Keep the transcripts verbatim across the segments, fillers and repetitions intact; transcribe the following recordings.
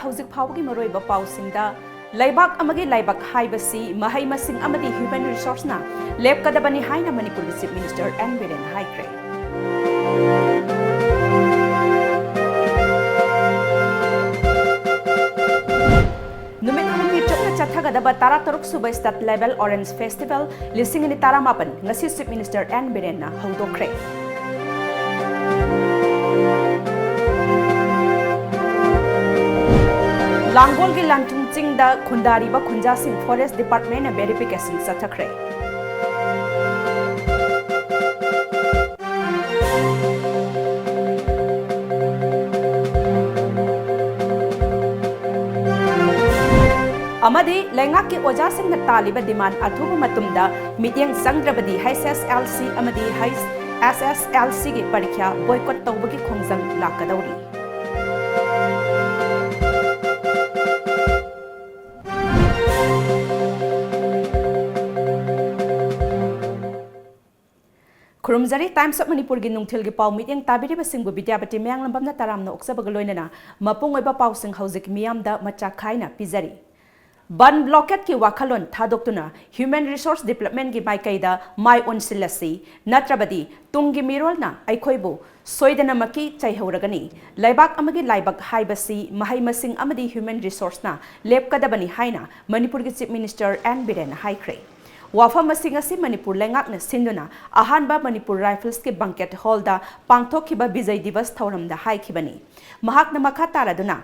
ꯍꯧꯖꯤꯛ ꯐꯥꯎꯕꯒꯤ ꯃꯔꯨꯑꯣꯏꯕ ꯄꯥꯎꯁꯤꯡꯗ, ꯂꯩꯕꯥꯛ ꯑꯃꯒꯤ ꯂꯥꯏꯕꯛ ꯍꯥꯏꯕꯁꯤ ꯃꯍꯩ ꯃꯁꯤꯡ ꯑꯃꯗꯤ human resourceꯅ ꯂꯦꯞꯀꯗꯕꯅꯤ ꯍꯥꯏꯅ ꯃꯅꯤꯄꯨꯔꯒꯤ Chief Minister N ꯕꯤꯔꯦꯟꯅ ꯍꯥꯏꯈ꯭ꯔꯦ꯫ ꯅꯨꯃꯤꯠ ꯍꯨꯝꯅꯤ ꯆꯨꯞꯅ ꯆꯠꯊꯒꯗꯕ ꯇꯔꯥꯇꯔꯨꯛ ꯁꯨꯕ State Level Orange Festival ꯂꯤꯁꯤꯡ ꯑꯅꯤ ꯇꯔꯥꯃꯥꯄꯟ ꯉꯁꯤ Chief Minister N ꯕꯤꯔꯦꯟꯅ ꯍꯧꯗꯣꯛꯈ꯭ꯔꯦ꯫ ꯂꯥꯡꯒꯣꯜꯒꯤ ꯂꯥꯟꯊꯨꯝ ꯆꯤꯡꯗ ꯈꯨꯟꯗꯥꯔꯤꯕ ꯈꯨꯟꯖꯥꯁꯤꯡ Forest Departmentꯅ verification ꯆꯠꯊꯈ꯭ꯔꯦ꯫ ꯑꯃꯗꯤ ꯂꯩꯉꯥꯛꯀꯤ ꯑꯣꯖꯥꯁꯤꯡꯅ ꯇꯥꯜꯂꯤꯕ demand ꯑꯊꯨꯕ ꯃꯇꯝꯗ ꯃꯤꯠꯌꯦꯡ ꯆꯪꯗ꯭ꯔꯕꯗꯤ H S L C ꯑꯃꯗꯤ H S S L Cꯒꯤ ꯄꯔꯤꯈ꯭ꯌꯥ boycott ꯇꯧꯕꯒꯤ ꯈꯣꯡꯖꯪ ꯂꯥꯛꯀꯗꯧꯔꯤ꯫ ꯈꯨꯔꯨꯝꯖꯔꯤ꯫ Times of ꯃꯅꯤꯄꯨꯔꯒꯤ ꯅꯨꯡꯊꯤꯜꯒꯤ ꯄꯥꯎ ꯃꯤꯠꯌꯦꯡ ꯇꯥꯕꯤꯔꯤꯕꯁꯤꯡꯕꯨ ꯕꯤꯗ꯭ꯌꯥꯄꯇꯤ ꯃꯌꯥꯡꯂꯝꯕꯝꯅ ꯇꯔꯥꯝꯅ ꯑꯣꯛꯆꯕꯒ ꯂꯣꯏꯅꯅ ꯃꯄꯨꯡ ꯑꯣꯏꯕ ꯄꯥꯎꯁꯤꯡ ꯍꯧꯖꯤꯛ ꯃꯤꯌꯥꯝꯗ ꯃꯆꯥꯛ ꯈꯥꯏꯅ ꯄꯤꯖꯔꯤ꯫ ꯕꯟ blockade ꯀꯤ ꯋꯥꯈꯜꯂꯣꯟ ꯊꯥꯗꯣꯛꯇꯨꯅ human resource development ꯀꯤ ꯃꯥꯏꯀꯩꯗ ꯃꯥꯏ ꯑꯣꯟꯁꯤꯜꯂꯁꯤ, ꯅꯠꯇ꯭ꯔꯕꯗꯤ ꯇꯨꯡꯒꯤ ꯃꯤꯔꯣꯜꯅ ꯑꯩꯈꯣꯏꯕꯨ ꯁꯣꯏꯗꯅꯃꯛꯀꯤ ꯆꯩꯍꯧꯔꯒꯅꯤ꯫ ꯂꯩꯕꯥꯛ ꯑꯃꯒꯤ ꯂꯥꯏꯕꯛ ꯍꯥꯏꯕꯁꯤ ꯃꯍꯩ ꯃꯁꯤꯡ ꯑꯃꯗꯤ human resource ꯅ ꯂꯦꯞꯀꯗꯕꯅꯤ ꯍꯥꯏꯅ ꯃꯅꯤꯄꯨꯔꯒꯤ Chief Minister N ꯕꯤꯔꯦꯟꯅ ꯍꯥꯏꯈ꯭ꯔꯦ꯫ ꯋꯥꯐꯝ ꯑꯁꯤ ꯉꯁꯤ ꯃꯅꯤꯄꯨꯔ ꯂꯩꯉꯥꯛꯅ ꯁꯤꯟꯗꯨꯅ ꯑꯍꯥꯟꯕ ꯃꯅꯤꯄꯨꯔ Rifles ꯀꯤ banquet hall ꯗ ꯄꯥꯡꯊꯣꯛꯈꯤꯕ ꯕꯤꯖꯩ ꯗꯤꯕꯁ ꯊꯧꯔꯝꯗ ꯍꯥꯏꯈꯤꯕꯅꯤ꯫ ꯃꯍꯥꯛꯅ ꯃꯈꯥ ꯇꯥꯔꯗꯨꯅ,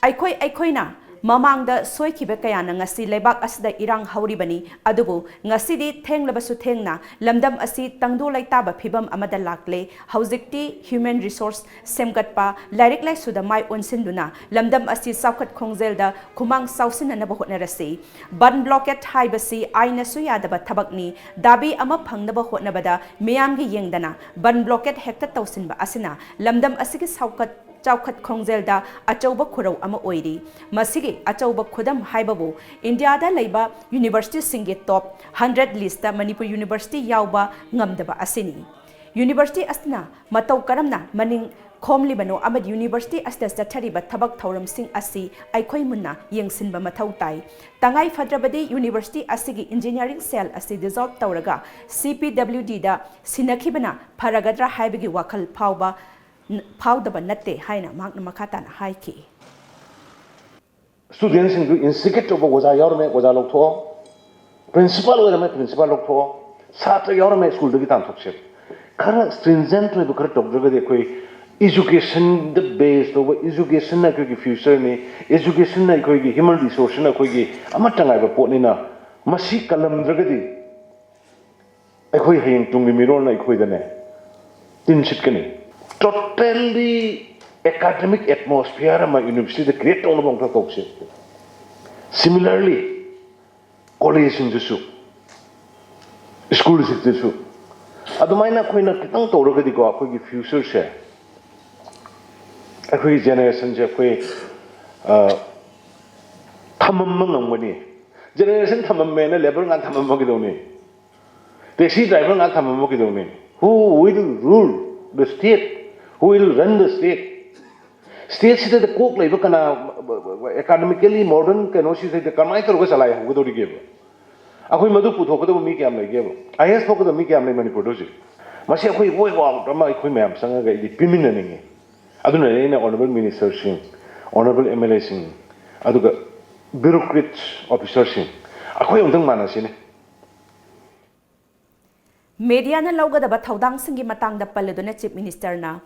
ꯑꯩꯈꯣꯏ ꯑꯩꯈꯣꯏꯅ ꯃꯃꯥꯡꯗ ꯁꯣꯏꯈꯤꯕ ꯀꯌꯥꯅ ꯉꯁꯤ ꯂꯩꯕꯥꯛ ꯑꯁꯤꯗ ꯏꯔꯥꯡ ꯍꯧꯔꯤꯕꯅꯤ, ꯑꯗꯨꯕꯨ ꯉꯁꯤꯗꯤ ꯊꯦꯡꯂꯕꯁꯨ ꯊꯦꯡꯅ ꯂꯝꯗꯝ ꯑꯁꯤ ꯇꯪꯗꯨ ꯂꯩꯇꯥꯕ ꯐꯤꯕꯝ ꯑꯃꯗ ꯂꯥꯛꯂꯦ꯫ ꯍꯧꯖꯤꯛꯇꯤ human resource ꯁꯦꯝꯒꯠꯄ, ꯂꯥꯏꯔꯤꯛ ꯂꯥꯏꯁꯨꯗ ꯃꯥꯏ ꯑꯣꯟꯁꯤꯟꯗꯨꯅ ꯂꯝꯗꯝ ꯑꯁꯤ ꯆꯥꯎꯈꯠ ꯈꯣꯡꯖꯦꯜꯗ ꯈꯨꯃꯥꯡ ꯆꯥꯎꯁꯤꯟꯅꯅꯕ ꯍꯣꯠꯅꯔꯁꯤ꯫ ꯕꯟ blockade ꯍꯥꯏꯕꯁꯤ ꯑꯥꯏꯟꯅꯁꯨ ꯌꯥꯗꯕ ꯊꯕꯛꯅꯤ꯫ ꯗꯥꯕꯤ ꯑꯃ ꯐꯪꯅꯕ ꯍꯣꯠꯅꯕꯗ ꯃꯤꯌꯥꯝꯒꯤ ꯌꯦꯡꯗꯅ ꯕꯟ blockade ꯍꯦꯛꯇ ꯇꯧꯁꯤꯟꯕ ꯑꯁꯤꯅ ꯂꯝꯗꯝ ꯑꯁꯤꯒꯤ ꯆꯥꯎꯈꯠ, ꯆꯥꯎꯈꯠ ꯈꯣꯡꯖꯦꯜꯗ ꯑꯆꯧꯕ ꯈꯨꯔꯧ ꯑꯃ ꯑꯣꯏꯔꯤ꯫ ꯃꯁꯤꯒꯤ ꯑꯆꯧꯕ ꯈꯨꯗꯝ ꯍꯥꯏꯕꯕꯨ ꯏꯟꯗꯤꯌꯥꯗ ꯂꯩꯕ university ꯁꯤꯡꯒꯤ top hundred list ꯇ ꯃꯅꯤꯄꯨꯔ university ꯌꯥꯎꯕ ꯉꯝꯗꯕ ꯑꯁꯤꯅꯤ꯫ University ꯑꯁꯤꯅ ꯃꯇꯧ ꯀꯔꯝꯅ ꯃꯅꯤꯡ ꯈꯣꯝꯂꯤꯕꯅꯣ ꯑꯃꯗꯤ ꯌꯨꯅꯤꯚꯔꯁꯤꯇꯤ ꯑꯁꯤꯗ ꯆꯠꯊꯔꯤꯕ ꯊꯕꯛ ꯊꯧꯔꯝꯁꯤꯡ ꯑꯁꯤ ꯑꯩꯈꯣꯏ ꯃꯨꯟꯅ ꯌꯦꯡꯁꯤꯟꯕ ꯃꯊꯧ ꯇꯥꯏ꯫ ꯇꯉꯥꯏ ꯐꯗ꯭ꯔꯕꯗꯤ ꯌꯨꯅꯤꯚꯔꯁꯤꯇꯤ ꯑꯁꯤꯒꯤ ꯏꯟꯖꯤꯅꯤꯌꯥꯔꯤꯡ ꯁꯦꯜ ꯑꯁꯤ ꯗꯤꯖꯣꯜꯕ ꯇꯧꯔꯒ ꯁꯤ ꯄꯤ ꯗꯕ꯭ꯂꯤꯎ ꯗꯤꯗ ꯁꯤꯟꯅꯈꯤꯕꯅ ꯐꯔꯒꯗ꯭ꯔꯥ ꯍꯥꯏꯕꯒꯤ ꯋꯥꯈꯜ ꯐꯥꯎꯕ ꯐꯥꯎꯗꯕ ꯅꯠꯇꯦ ꯍꯥꯏꯅ ꯃꯍꯥꯛꯅ ꯃꯈꯥ ꯇꯥꯅ ꯍꯥꯏꯈꯤ꯫ ꯁ꯭ꯇꯨꯗꯦꯟꯁꯤꯡꯗꯨ ꯏꯟꯁꯇꯤꯒꯦꯠ ꯇꯧꯕ ꯑꯣꯖꯥ ꯌꯥꯎꯔꯝꯃꯦ, ꯑꯣꯖꯥ ꯂꯧꯊꯣꯛꯑꯣ꯫ ꯄ꯭ꯔꯤꯟꯁꯤꯄꯥꯜ ꯑꯣꯏꯔꯝꯃꯦ, ꯄ꯭ꯔꯤꯟꯁꯤꯄꯥꯜ ꯂꯧꯊꯣꯛꯑꯣ꯫ ꯁꯥꯇ꯭ꯔ ꯌꯥꯎꯔꯝꯃꯦ, ꯁ꯭ꯀꯨꯜꯗꯒꯤ ꯇꯥꯟꯊꯣꯛꯁꯦ꯫ ꯈꯔ ꯁ꯭ꯇ꯭ꯔꯤꯟꯖꯦꯟꯠ ꯑꯣꯏꯕ ꯈꯔ ꯇꯧꯗ꯭ꯔꯒꯗꯤ ꯑꯩꯈꯣꯏ ꯏꯖꯨꯀꯦꯁꯟꯗ ꯕꯦꯁ ꯇꯧꯕ, ꯏꯖꯨꯀꯦꯁꯟꯅ ꯑꯩꯈꯣꯏꯒꯤ ꯐ꯭ꯌꯨꯆꯔꯅꯤ, ꯏꯖꯨꯀꯦꯁꯟꯅ ꯑꯩꯈꯣꯏꯒꯤ ꯍ꯭ꯌꯨꯃꯟ ꯔꯤꯁꯣꯔꯁꯁꯤꯅ ꯑꯩꯈꯣꯏꯒꯤ ꯑꯃꯠꯇ ꯉꯥꯏꯕ ꯄꯣꯠꯅꯤꯅ, ꯃꯁꯤ ꯀꯜꯂꯝꯗ꯭ꯔꯒꯗꯤ ꯑꯩꯈꯣꯏ ꯍꯌꯦꯡ ꯇꯨꯡꯒꯤ ꯃꯤꯔꯣꯜꯅ ꯑꯩꯈꯣꯏꯗꯅꯦ ꯇꯤꯟ ꯁꯤꯠꯀꯅꯤ꯫ ꯇꯣꯇꯦꯜꯂꯤ ꯑꯦꯀꯥꯗꯃꯤꯛ ꯑꯦꯠꯃꯣꯁꯐꯤꯌꯔ ꯑꯃ ꯌꯨꯅꯤꯚꯔꯁꯤꯇꯤꯗ ꯀ꯭ꯔꯤꯌꯦꯠ ꯇꯧꯅꯕ ꯑꯃꯈꯛ ꯇꯧꯁꯦ꯫ ꯁꯤꯃꯤꯂꯔꯂꯤ ꯀꯣꯂꯦꯖꯁꯤꯡꯗꯁꯨ, ꯁ꯭ꯀꯨꯜꯁꯤꯡꯗꯁꯨ ꯑꯗꯨꯃꯥꯏꯅ ꯑꯩꯈꯣꯏꯅ ꯈꯤꯇꯪ ꯇꯧꯔꯒꯗꯤꯀꯣ, ꯑꯩꯈꯣꯏꯒꯤ ꯐ꯭ꯌꯨꯆꯔꯁꯦ, ꯑꯩꯈꯣꯏꯒꯤ ꯖꯦꯅꯦꯔꯦꯁꯟꯁꯦ ꯑꯩꯈꯣꯏ ꯊꯝꯃꯝꯕ ꯉꯝꯒꯅꯤ꯫ ꯖꯦꯅꯦꯔꯦꯁꯟ ꯊꯝꯃꯝꯃꯦꯅ ꯂꯦꯕꯔ ꯉꯥꯛ ꯊꯝꯃꯝꯕ ꯀꯩꯗꯧꯅꯤ? ꯇꯦꯛꯁꯤ ꯗ꯭ꯔꯥꯏꯚꯔ ꯉꯥꯛ ꯊꯝꯃꯝꯕ ꯀꯩꯗꯧꯅꯤ? Who will rule the state? Who will run the state? ꯁ꯭ꯇꯦꯠꯁꯤꯗ ꯀꯣꯛ ꯂꯩꯕ ꯀꯅꯥ, ꯑꯦꯀꯥꯗꯃꯤꯀꯦꯜꯂꯤ ꯃꯣꯗꯔꯟ ꯀꯩꯅꯣꯁꯤꯗ ꯀꯃꯥꯏꯅ ꯇꯧꯔꯒ ꯆꯂꯥꯏꯍꯧꯒꯗꯧꯔꯤꯒꯦꯕ? ꯑꯩꯈꯣꯏ ꯃꯗꯨ ꯄꯨꯊꯣꯛꯀꯗꯕ ꯃꯤ ꯀꯌꯥꯝ ꯂꯩꯒꯦꯕ? ꯑꯥꯏ ꯑꯦꯁ ꯊꯣꯛꯀꯗꯕ ꯃꯤ ꯀꯌꯥꯝ ꯂꯩ ꯃꯅꯤꯄꯨꯔꯗ ꯍꯧꯖꯤꯛ? ꯃꯁꯤ ꯑꯩꯈꯣꯏ ꯋꯦ ꯑꯥꯎꯠ ꯑꯃ ꯑꯩꯈꯣꯏ ꯃꯌꯥꯝ ꯆꯪꯉꯒ ꯑꯩꯗꯤ ꯄꯤꯃꯤꯟꯅꯅꯤꯡꯉꯤ꯫ ꯑꯗꯨꯅꯅꯦ ꯑꯩꯅ ꯑꯣꯅꯔꯦꯕꯜ ꯃꯤꯅꯤꯁꯇꯔꯁꯤꯡ, ꯑꯣꯅꯔꯦꯕꯜ ꯑꯦꯝ ꯑꯦꯜ ꯑꯦꯁꯤꯡ, ꯑꯗꯨꯒ ꯕ꯭ꯌꯨꯔꯣꯀ꯭ꯔꯦꯠꯁ ꯑꯣꯐꯤꯁꯔꯁꯤꯡ, ꯑꯩꯈꯣꯏ ꯑꯃꯨꯛꯇꯪ ꯃꯥꯟꯅꯁꯤꯅꯦ꯫ ꯃꯦꯗꯤꯌꯥꯅ ꯂꯧꯒꯗꯕ ꯊꯧꯗꯥꯡꯁꯤꯡꯒꯤ ꯃꯇꯥꯡꯗ ꯄꯜꯂꯗꯨꯅ ꯆꯤꯐ ꯃꯤꯅꯤꯁꯇꯔꯅ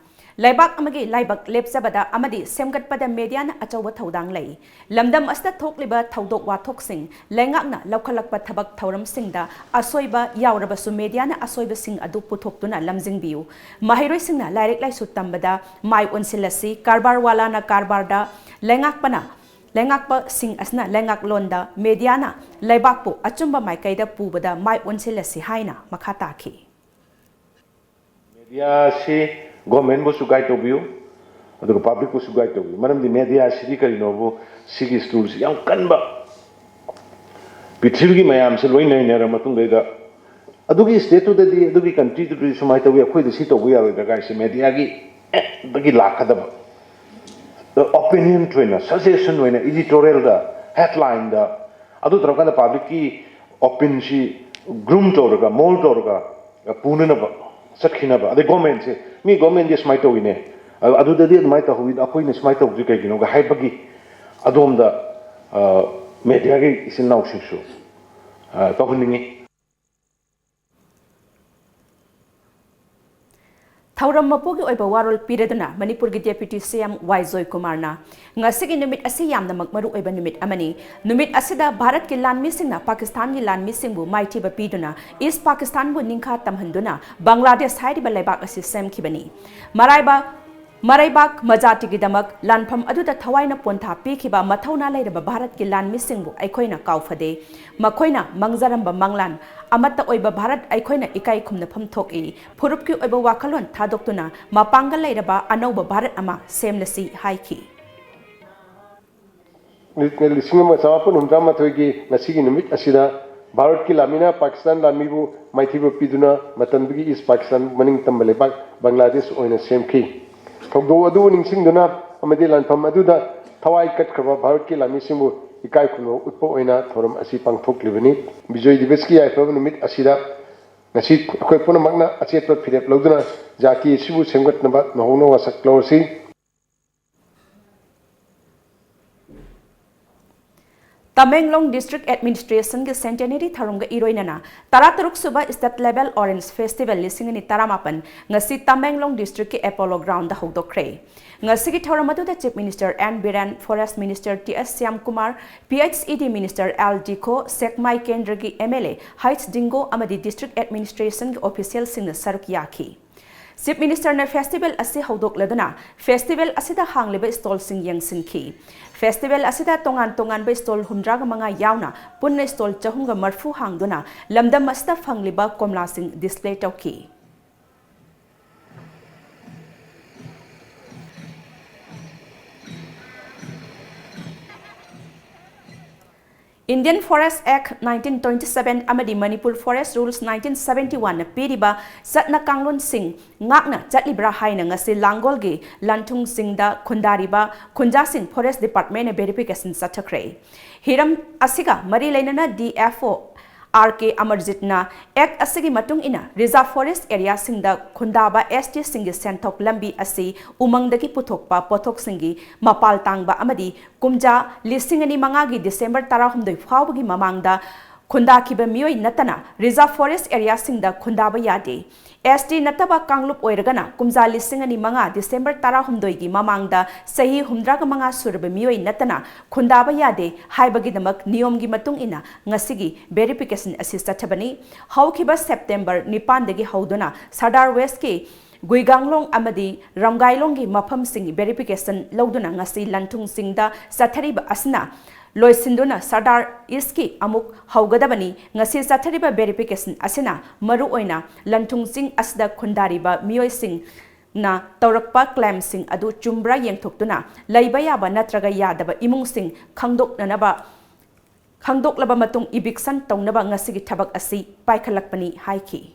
ꯂꯩꯕꯥꯛ ꯑꯃꯒꯤ ꯂꯥꯏꯕꯛ ꯂꯦꯞꯆꯕꯗ ꯑꯃꯗꯤ ꯁꯦꯝꯒꯠꯄꯗ ꯃꯦꯗꯤꯌꯥꯅ ꯑꯆꯧꯕ ꯊꯧꯗꯥꯡ ꯂꯩ꯫ ꯂꯝꯗꯝ ꯑꯁꯤꯗ ꯊꯣꯛꯂꯤꯕ ꯊꯧꯗꯣꯛ ꯋꯥꯊꯣꯛꯁꯤꯡ ꯂꯩꯉꯥꯛꯅ ꯂꯧꯈꯠꯂꯛꯄ ꯊꯕꯛ ꯊꯧꯔꯝꯁꯤꯡꯗ ꯑꯁꯣꯏꯕ ꯌꯥꯎꯔꯕꯁꯨ ꯃꯦꯗꯤꯌꯥꯅ ꯑꯁꯣꯏꯕꯁꯤꯡ ꯑꯗꯨ ꯄꯨꯊꯣꯛꯇꯨꯅ ꯂꯝꯖꯤꯡꯕꯤꯌꯨ꯫ ꯃꯍꯩꯔꯣꯏꯁꯤꯡꯅ ꯂꯥꯏꯔꯤꯛ ꯂꯥꯏꯁꯨ ꯇꯝꯕꯗ ꯃꯥꯏ ꯑꯣꯟꯁꯤꯜꯂꯁꯤ꯫ ꯀꯔꯕꯥꯔ ꯋꯥꯂꯥꯅ ꯀꯔꯕꯥꯔꯗ, ꯂꯩꯉꯥꯛꯄꯅ ꯂꯩꯉꯥꯛꯄꯁꯤꯡ ꯑꯁꯤꯅ ꯂꯩꯉꯥꯛꯂꯣꯟꯗ ꯃꯦꯗꯤꯌꯥꯅ ꯂꯩꯕꯥꯛꯄꯨ ꯑꯆꯨꯝꯕ ꯃꯥꯏꯀꯩꯗ ꯄꯨꯕꯗ ꯃꯥꯏ ꯑꯣꯟꯁꯤꯜꯂꯁꯤ ꯍꯥꯏꯅ ꯃꯈꯥ ꯇꯥꯈꯤ꯫ ꯃꯦꯗꯤꯌꯥꯁꯤ ꯒꯣꯔꯃꯦꯟꯕꯨꯁꯨ ꯒꯥꯏꯗ ꯇꯧꯕꯤꯌꯨ, ꯑꯗꯨꯒ ꯄꯕ꯭ꯂꯤꯛꯄꯨꯁꯨ ꯒꯥꯏꯗ ꯇꯧꯕꯤꯌꯨ꯫ ꯃꯔꯝꯗꯤ ꯃꯦꯗꯤꯌꯥꯁꯤꯗꯤ ꯀꯔꯤꯅꯣꯕꯨ, ꯁꯤꯒꯤ ꯁ꯭ꯇꯨꯜꯁꯤ ꯌꯥꯝ ꯀꯟꯕ, ꯄ꯭ꯔꯤꯊꯤꯕꯤꯒꯤ ꯃꯌꯥꯝꯁꯦ ꯂꯣꯏ ꯅꯩꯅꯔ ꯃꯇꯨꯡꯗꯩꯗ ꯑꯗꯨꯒꯤ ꯁ꯭ꯇꯦꯠꯇꯨꯗꯗꯤ, ꯑꯗꯨꯒꯤ ꯀꯟꯇ꯭ꯔꯤꯗꯨꯗꯗꯤ ꯁꯨꯃꯥꯏꯅ ꯇꯧꯋꯤ, ꯑꯩꯈꯣꯏꯗ ꯁꯤ ꯇꯧꯕ ꯌꯥꯔꯣꯏꯗ꯭ꯔꯥ ꯀꯥꯏꯁꯦ ꯃꯦꯗꯤꯌꯥꯒꯤ ꯗꯒꯤ ꯂꯥꯛꯀꯗꯕ ꯑꯣꯄꯤꯅꯤꯌꯟ ꯑꯣꯏꯅ, ꯁꯖꯦꯁꯟ ꯑꯣꯏꯅ, ꯏꯗꯤꯇꯣꯔꯤꯌꯦꯜꯗ, ꯍꯦꯗꯂꯥꯏꯟꯗ, ꯑꯗꯨ ꯇꯧꯔꯀꯥꯟꯗ ꯄꯕ꯭ꯂꯤꯛꯀꯤ ꯑꯣꯄꯤꯟꯁꯤ ꯒ꯭ꯔꯨꯝ ꯇꯧꯔꯒ, ꯃꯣꯜ ꯇꯧꯔꯒ ꯄꯨꯅꯅꯕ ꯆꯠꯈꯤꯅꯕ꯫ ꯑꯗꯩ ꯒꯣꯔꯃꯦꯟꯁꯦ, "ꯃꯤ ꯒꯣꯔꯃꯦꯟꯗꯤ ꯁꯨꯃꯥꯏꯅ ꯇꯧꯋꯤꯅꯦ, ꯑꯗꯨꯗꯗꯤ ꯑꯗꯨꯃꯥꯏꯅ ꯇꯧꯍꯧꯋꯤ, ꯑꯩꯈꯣꯏꯅ ꯁꯨꯃꯥꯏꯅ ꯇꯧꯗ꯭ꯔꯤ ꯀꯩꯒꯤꯅꯣꯒ?" ꯍꯥꯏꯕꯒꯤ ꯑꯗꯣꯝꯗ ꯃꯦꯗꯤꯌꯥꯒꯤ ꯏꯆꯤꯟ ꯏꯅꯥꯎꯁꯤꯡꯁꯨ ꯇꯧꯍꯟꯅꯤꯡꯉꯤ꯫ ꯊꯧꯔꯝ ꯃꯄꯨꯒꯤ ꯑꯣꯏꯕ ꯋꯥꯔꯣꯜ ꯄꯤꯔꯗꯨꯅ ꯃꯅꯤꯄꯨꯔꯒꯤ ꯗꯦꯄ꯭ꯌꯨꯇꯤ ꯁꯤ ꯑꯦꯝ ꯋꯥꯏ ꯖꯣꯏꯀꯨꯃꯥꯔꯅ, "ꯉꯁꯤꯒꯤ ꯅꯨꯃꯤꯠ ꯑꯁꯤ ꯌꯥꯝꯅꯃꯛ ꯃꯔꯨ ꯑꯣꯏꯕ ꯅꯨꯃꯤꯠ ꯑꯃꯅꯤ꯫ ꯅꯨꯃꯤꯠ ꯑꯁꯤꯗ ꯚꯥꯔꯠꯀꯤ ꯂꯥꯟꯃꯤꯁꯤꯡꯅ ꯄꯥꯀꯤꯁꯇꯥꯟꯒꯤ ꯂꯥꯟꯃꯤꯁꯤꯡꯕꯨ ꯃꯥꯏꯊꯤꯕ ꯄꯤꯗꯨꯅ ꯏꯁ ꯄꯥꯀꯤꯁꯇꯥꯟꯕꯨ ꯅꯤꯡꯈꯥ ꯇꯝꯍꯟꯗꯨꯅ ꯕꯪꯒ꯭ꯂꯥꯗꯦꯁ ꯍꯥꯏꯔꯤꯕ ꯂꯩꯕꯥꯛ ꯑꯁꯤ ꯁꯦꯝꯈꯤꯕꯅꯤ꯫ ꯃꯔꯥꯏꯕ-, ꯃꯔꯩꯕꯥꯛ ꯃꯖꯥꯇꯤꯒꯤꯗꯃꯛ ꯂꯥꯟꯐꯝ ꯑꯗꯨꯗ ꯊꯋꯥꯏꯅ ꯄꯣꯟꯊꯥ ꯄꯤꯈꯤꯕ ꯃꯊꯧꯅꯥ ꯂꯩꯔꯕ ꯚꯥꯔꯠꯀꯤ ꯂꯥꯟꯃꯤꯁꯤꯡꯕꯨ ꯑꯩꯈꯣꯏꯅ ꯀꯥꯎꯐꯗꯦ꯫ ꯃꯈꯣꯏꯅ ꯃꯥꯡꯖꯔꯝꯕ ꯃꯪꯂꯥꯟ ꯑꯃꯠꯇ ꯑꯣꯏꯕ ꯚꯥꯔꯠ ꯑꯩꯈꯣꯏꯅ ꯏꯀꯥꯏ ꯈꯨꯝꯅꯐꯝ ꯊꯣꯛꯏ꯫ ꯐꯨꯔꯨꯞꯀꯤ ꯑꯣꯏꯕ ꯋꯥꯈꯜꯂꯣꯟ ꯊꯥꯗꯣꯛꯇꯨꯅ ꯃꯄꯥꯡꯒꯜ ꯂꯩꯔꯕ ꯑꯅꯧꯕ ꯚꯥꯔꯠ ꯑꯃ ꯁꯦꯝꯂꯁꯤ" ꯍꯥꯏꯈꯤ꯫ ꯂꯤꯁꯤꯡ ꯑꯃ ꯆꯃꯥꯄꯟ ꯍꯨꯝꯗ꯭ꯔꯥ ꯃꯥꯊꯣꯏꯒꯤ ꯉꯁꯤꯒꯤ ꯅꯨꯃꯤꯠ ꯑꯁꯤꯗ ꯚꯥꯔꯠꯀꯤ ꯂꯥꯟꯃꯤꯅ ꯄꯥꯀꯤꯁꯇꯥꯟ ꯂꯥꯟꯃꯤꯕꯨ ꯃꯥꯏꯊꯤꯕ ꯄꯤꯗꯨꯅ ꯃꯇꯝꯗꯨꯒꯤ ꯏꯁ ꯄꯥꯀꯤꯁꯇꯥꯟ ꯃꯅꯤꯡ ꯇꯝꯕ ꯂꯩꯕꯥꯛ ꯕꯪꯒ꯭ꯂꯥꯗꯦꯁ ꯑꯣꯏꯅ ꯁꯦꯝꯈꯤ꯫ ꯊꯧꯗꯣꯛ ꯑꯗꯨꯕꯨ ꯅꯤꯡꯁꯤꯡꯗꯨꯅ ꯑꯃꯗꯤ ꯂꯥꯟꯐꯝ ꯑꯗꯨꯗ ꯊꯋꯥꯏ ꯀꯠꯈ꯭ꯔꯕ ꯚꯥꯔꯠꯀꯤ ꯂꯥꯟꯃꯤꯁꯤꯡꯕꯨ ꯏꯀꯥꯏ ꯈꯨꯝꯅꯕ ꯎꯠꯄ ꯑꯣꯏꯅ ꯊꯧꯔꯝ ꯑꯁꯤ ꯄꯥꯡꯊꯣꯛꯂꯤꯕꯅꯤ꯫ ꯕꯤꯖꯣꯏ ꯗꯤꯕꯁꯀꯤ ꯌꯥꯏꯐꯔꯕ ꯅꯨꯃꯤꯠ ꯑꯁꯤꯗ ꯉꯁꯤ ꯑꯩꯈꯣꯏ ꯄꯨꯝꯅꯃꯛꯅ ꯑꯆꯦꯠꯄ ꯐꯤꯔꯦꯞ ꯂꯧꯗꯨꯅ ꯖꯥꯇꯤ ꯑꯁꯤꯕꯨ ꯁꯦꯝꯒꯠꯅꯕ ꯅꯧꯍꯧꯅ ꯋꯥꯁꯛ ꯂꯧꯔꯁꯤ꯫ ꯇꯃꯦꯡꯂꯣꯡ ꯗꯤꯁꯇ꯭ꯔꯤꯛ ꯑꯦꯗꯃꯤꯅꯤꯁꯇ꯭ꯔꯦꯁꯟꯒꯤ ꯁꯦꯟꯇꯦꯅꯔꯤ ꯊꯧꯔꯝꯒ ꯏꯔꯣꯏꯅꯅ ꯇꯔꯥꯇꯔꯨꯛ ꯁꯨꯕ ꯁ꯭ꯇꯦꯠ ꯂꯦꯚꯦꯜ ꯑꯣꯔꯦꯟꯖ ꯐꯦꯁꯇꯤꯚꯦꯜ ꯂꯤꯁꯤꯡ ꯑꯅꯤ ꯇꯔꯥꯃꯥꯄꯟ ꯉꯁꯤ ꯇꯃꯦꯡꯂꯣꯡ ꯗꯤꯁꯇ꯭ꯔꯤꯛꯀꯤ ꯑꯦꯄꯣꯂꯣ ꯒ꯭ꯔꯥꯎꯟꯗ ꯍꯧꯗꯣꯛꯈ꯭ꯔꯦ꯫ ꯉꯁꯤꯒꯤ ꯊꯧꯔꯝ ꯑꯗꯨꯗ chief minister N Biren, forest minister T S Shyamkumar, P H E D minister L Dikho, Sekmai ꯀꯦꯟꯗ꯭ꯔꯒꯤ M L A H Dingo ꯑꯃꯗꯤ ꯗꯤꯁꯇ꯭ꯔꯤꯛ ꯑꯦꯗꯃꯤꯅꯤꯁꯇ꯭ꯔꯦꯁꯟꯒꯤ ꯑꯣꯐꯤꯁꯤꯌꯦꯜꯁꯤꯡꯅ ꯁꯔꯨꯛ ꯌꯥꯈꯤ꯫ ꯆꯤꯐ ꯃꯤꯅꯤꯁꯇꯔꯅ ꯐꯦꯁꯇꯤꯚꯦꯜ ꯑꯁꯤ ꯍꯧꯗꯣꯛꯂꯗꯨꯅ ꯐꯦꯁꯇꯤꯚꯦꯜ ꯑꯁꯤꯗ ꯍꯥꯡꯂꯤꯕ ꯁ꯭ꯇꯣꯜꯁꯤꯡ ꯌꯦꯡꯁꯤꯟꯈꯤ꯫ ꯐꯦꯁꯇꯤꯚꯦꯜ ꯑꯁꯤꯗ ꯇꯣꯉꯥꯟ ꯇꯣꯉꯥꯟꯕ ꯁ꯭ꯇꯣꯜ ꯍꯨꯝꯗ꯭ꯔꯥꯒ ꯃꯉꯥ ꯌꯥꯎꯅ ꯄꯨꯟꯅ ꯁ꯭ꯇꯣꯜ ꯆꯍꯨꯝꯒ ꯃꯔꯐꯨ ꯍꯥꯡꯗꯨꯅ ꯂꯝꯗꯝ ꯑꯁꯤꯗ ꯐꯪꯂꯤꯕ ꯀꯣꯝꯂꯥꯁꯤꯡ ꯗꯤꯁꯄ꯭ꯂꯦ ꯇꯧꯈꯤ꯫ Indian Forest Act nineteen twenty-seven ꯑꯃꯗꯤ Manipur Forest Rules nineteen seventy-one ꯅ ꯄꯤꯔꯤꯕ ꯆꯠꯅ ꯀꯥꯡꯂꯣꯟꯁꯤꯡ ꯉꯥꯛꯅ ꯆꯠꯂꯤꯕ꯭ꯔꯥ ꯍꯥꯏꯅ ꯉꯁꯤ ꯂꯥꯡꯒꯣꯜꯒꯤ ꯂꯟꯊꯨꯡ ꯆꯤꯡꯗ ꯈꯨꯟꯗꯥꯔꯤꯕ ꯈꯨꯟꯖꯥꯁꯤꯡ Forest Department ꯅ verification ꯆꯠꯊꯈ꯭ꯔꯦ꯫ ꯍꯤꯔꯝ ꯑꯁꯤꯒ ꯃꯔꯤ ꯂꯩꯅꯅ D F O R K Amarjit ꯅ Act ꯑꯁꯤꯒꯤ ꯃꯇꯨꯡ ꯏꯟꯅ reserve forest area ꯁꯤꯡꯗ ꯈꯨꯟꯗꯥꯕ S T ꯁꯤꯡꯒꯤ ꯁꯦꯟꯊꯣꯛ ꯂꯝꯕꯤ ꯑꯁꯤ ꯎꯃꯪꯗꯒꯤ ꯄꯨꯊꯣꯛꯄ ꯄꯣꯠꯊꯣꯛꯁꯤꯡꯒꯤ ꯃꯄꯥꯜ ꯇꯥꯡꯕ ꯑꯃꯗꯤ ꯀꯨꯝꯖꯥ ꯂꯤꯁꯤꯡ ꯑꯅꯤ ꯃꯉꯥꯒꯤ December ꯇꯔꯥꯍꯨꯝꯗꯣꯏ ꯐꯥꯎꯕꯒꯤ ꯃꯃꯥꯡꯗ ꯈꯨꯟꯗꯥꯈꯤꯕ ꯃꯤꯑꯣꯏ ꯅꯠꯇꯅ reserve forest area ꯁꯤꯡꯗ ꯈꯨꯟꯗꯥꯕ ꯌꯥꯗꯦ꯫ S T ꯅꯠꯇꯕ ꯀꯥꯡꯂꯨꯞ ꯑꯣꯏꯔꯒꯅ ꯀꯨꯝꯖꯥ ꯂꯤꯁꯤꯡ ꯑꯅꯤ ꯃꯉꯥ December ꯇꯔꯥꯍꯨꯝꯗꯣꯏꯒꯤ ꯃꯃꯥꯡꯗ ꯆꯍꯤ ꯍꯨꯝꯗ꯭ꯔꯥꯒ ꯃꯉꯥ ꯁꯨꯔꯕ ꯃꯤꯑꯣꯏ ꯅꯠꯇꯅ ꯈꯨꯟꯗꯥꯕ ꯌꯥꯗꯦ ꯍꯥꯏꯕꯒꯤꯗꯃꯛ ꯅꯤꯌꯣꯝꯒꯤ ꯃꯇꯨꯡ ꯏꯟꯅ ꯉꯁꯤꯒꯤ verification ꯑꯁꯤ ꯆꯠꯊꯕꯅꯤ꯫ ꯍꯧꯈꯤꯕ September ꯅꯤꯄꯥꯟꯗꯒꯤ ꯍꯧꯗꯨꯅ Sadar West ꯀꯤ ꯒꯨꯏꯒꯥꯡꯂꯣꯡ ꯑꯃꯗꯤ ꯔꯝꯒꯥꯏꯂꯣꯡꯒꯤ ꯃꯐꯝꯁꯤꯡꯒꯤ verification ꯂꯧꯗꯨꯅ ꯉꯁꯤ ꯂꯟꯊꯨꯡ ꯆꯤꯡꯗ ꯆꯠꯊꯔꯤꯕ ꯑꯁꯤꯅ ꯂꯣꯏꯁꯤꯟꯗꯨꯅ Sadar East ꯀꯤ ꯑꯃꯨꯛ ꯍꯧꯒꯗꯕꯅꯤ꯫ ꯉꯁꯤ ꯆꯠꯊꯔꯤꯕ verification ꯑꯁꯤꯅ ꯃꯔꯨꯑꯣꯏꯅ ꯂꯟꯊꯨꯡ ꯆꯤꯡ ꯑꯁꯤꯗ ꯈꯨꯟꯗꯥꯔꯤꯕ ꯃꯤꯑꯣꯏꯁꯤꯡꯅ ꯇꯧꯔꯛꯄ claim ꯁꯤꯡ ꯑꯗꯨ ꯆꯨꯝꯕ꯭ꯔꯥ ꯌꯦꯡꯊꯣꯛꯇꯨꯅ ꯂꯩꯕ ꯌꯥꯕ ꯅꯠꯇ꯭ꯔꯒ ꯌꯥꯗꯕ ꯏꯃꯨꯡꯁꯤꯡ ꯈꯪꯗꯣꯛꯅꯅꯕ, ꯈꯪꯗꯣꯛꯂꯕ ꯃꯇꯨꯡ eviction ꯇꯧꯅꯕ ꯉꯁꯤꯒꯤ ꯊꯕꯛ ꯑꯁꯤ ꯄꯥꯏꯈꯠꯂꯛꯄꯅꯤ ꯍꯥꯏꯈꯤ꯫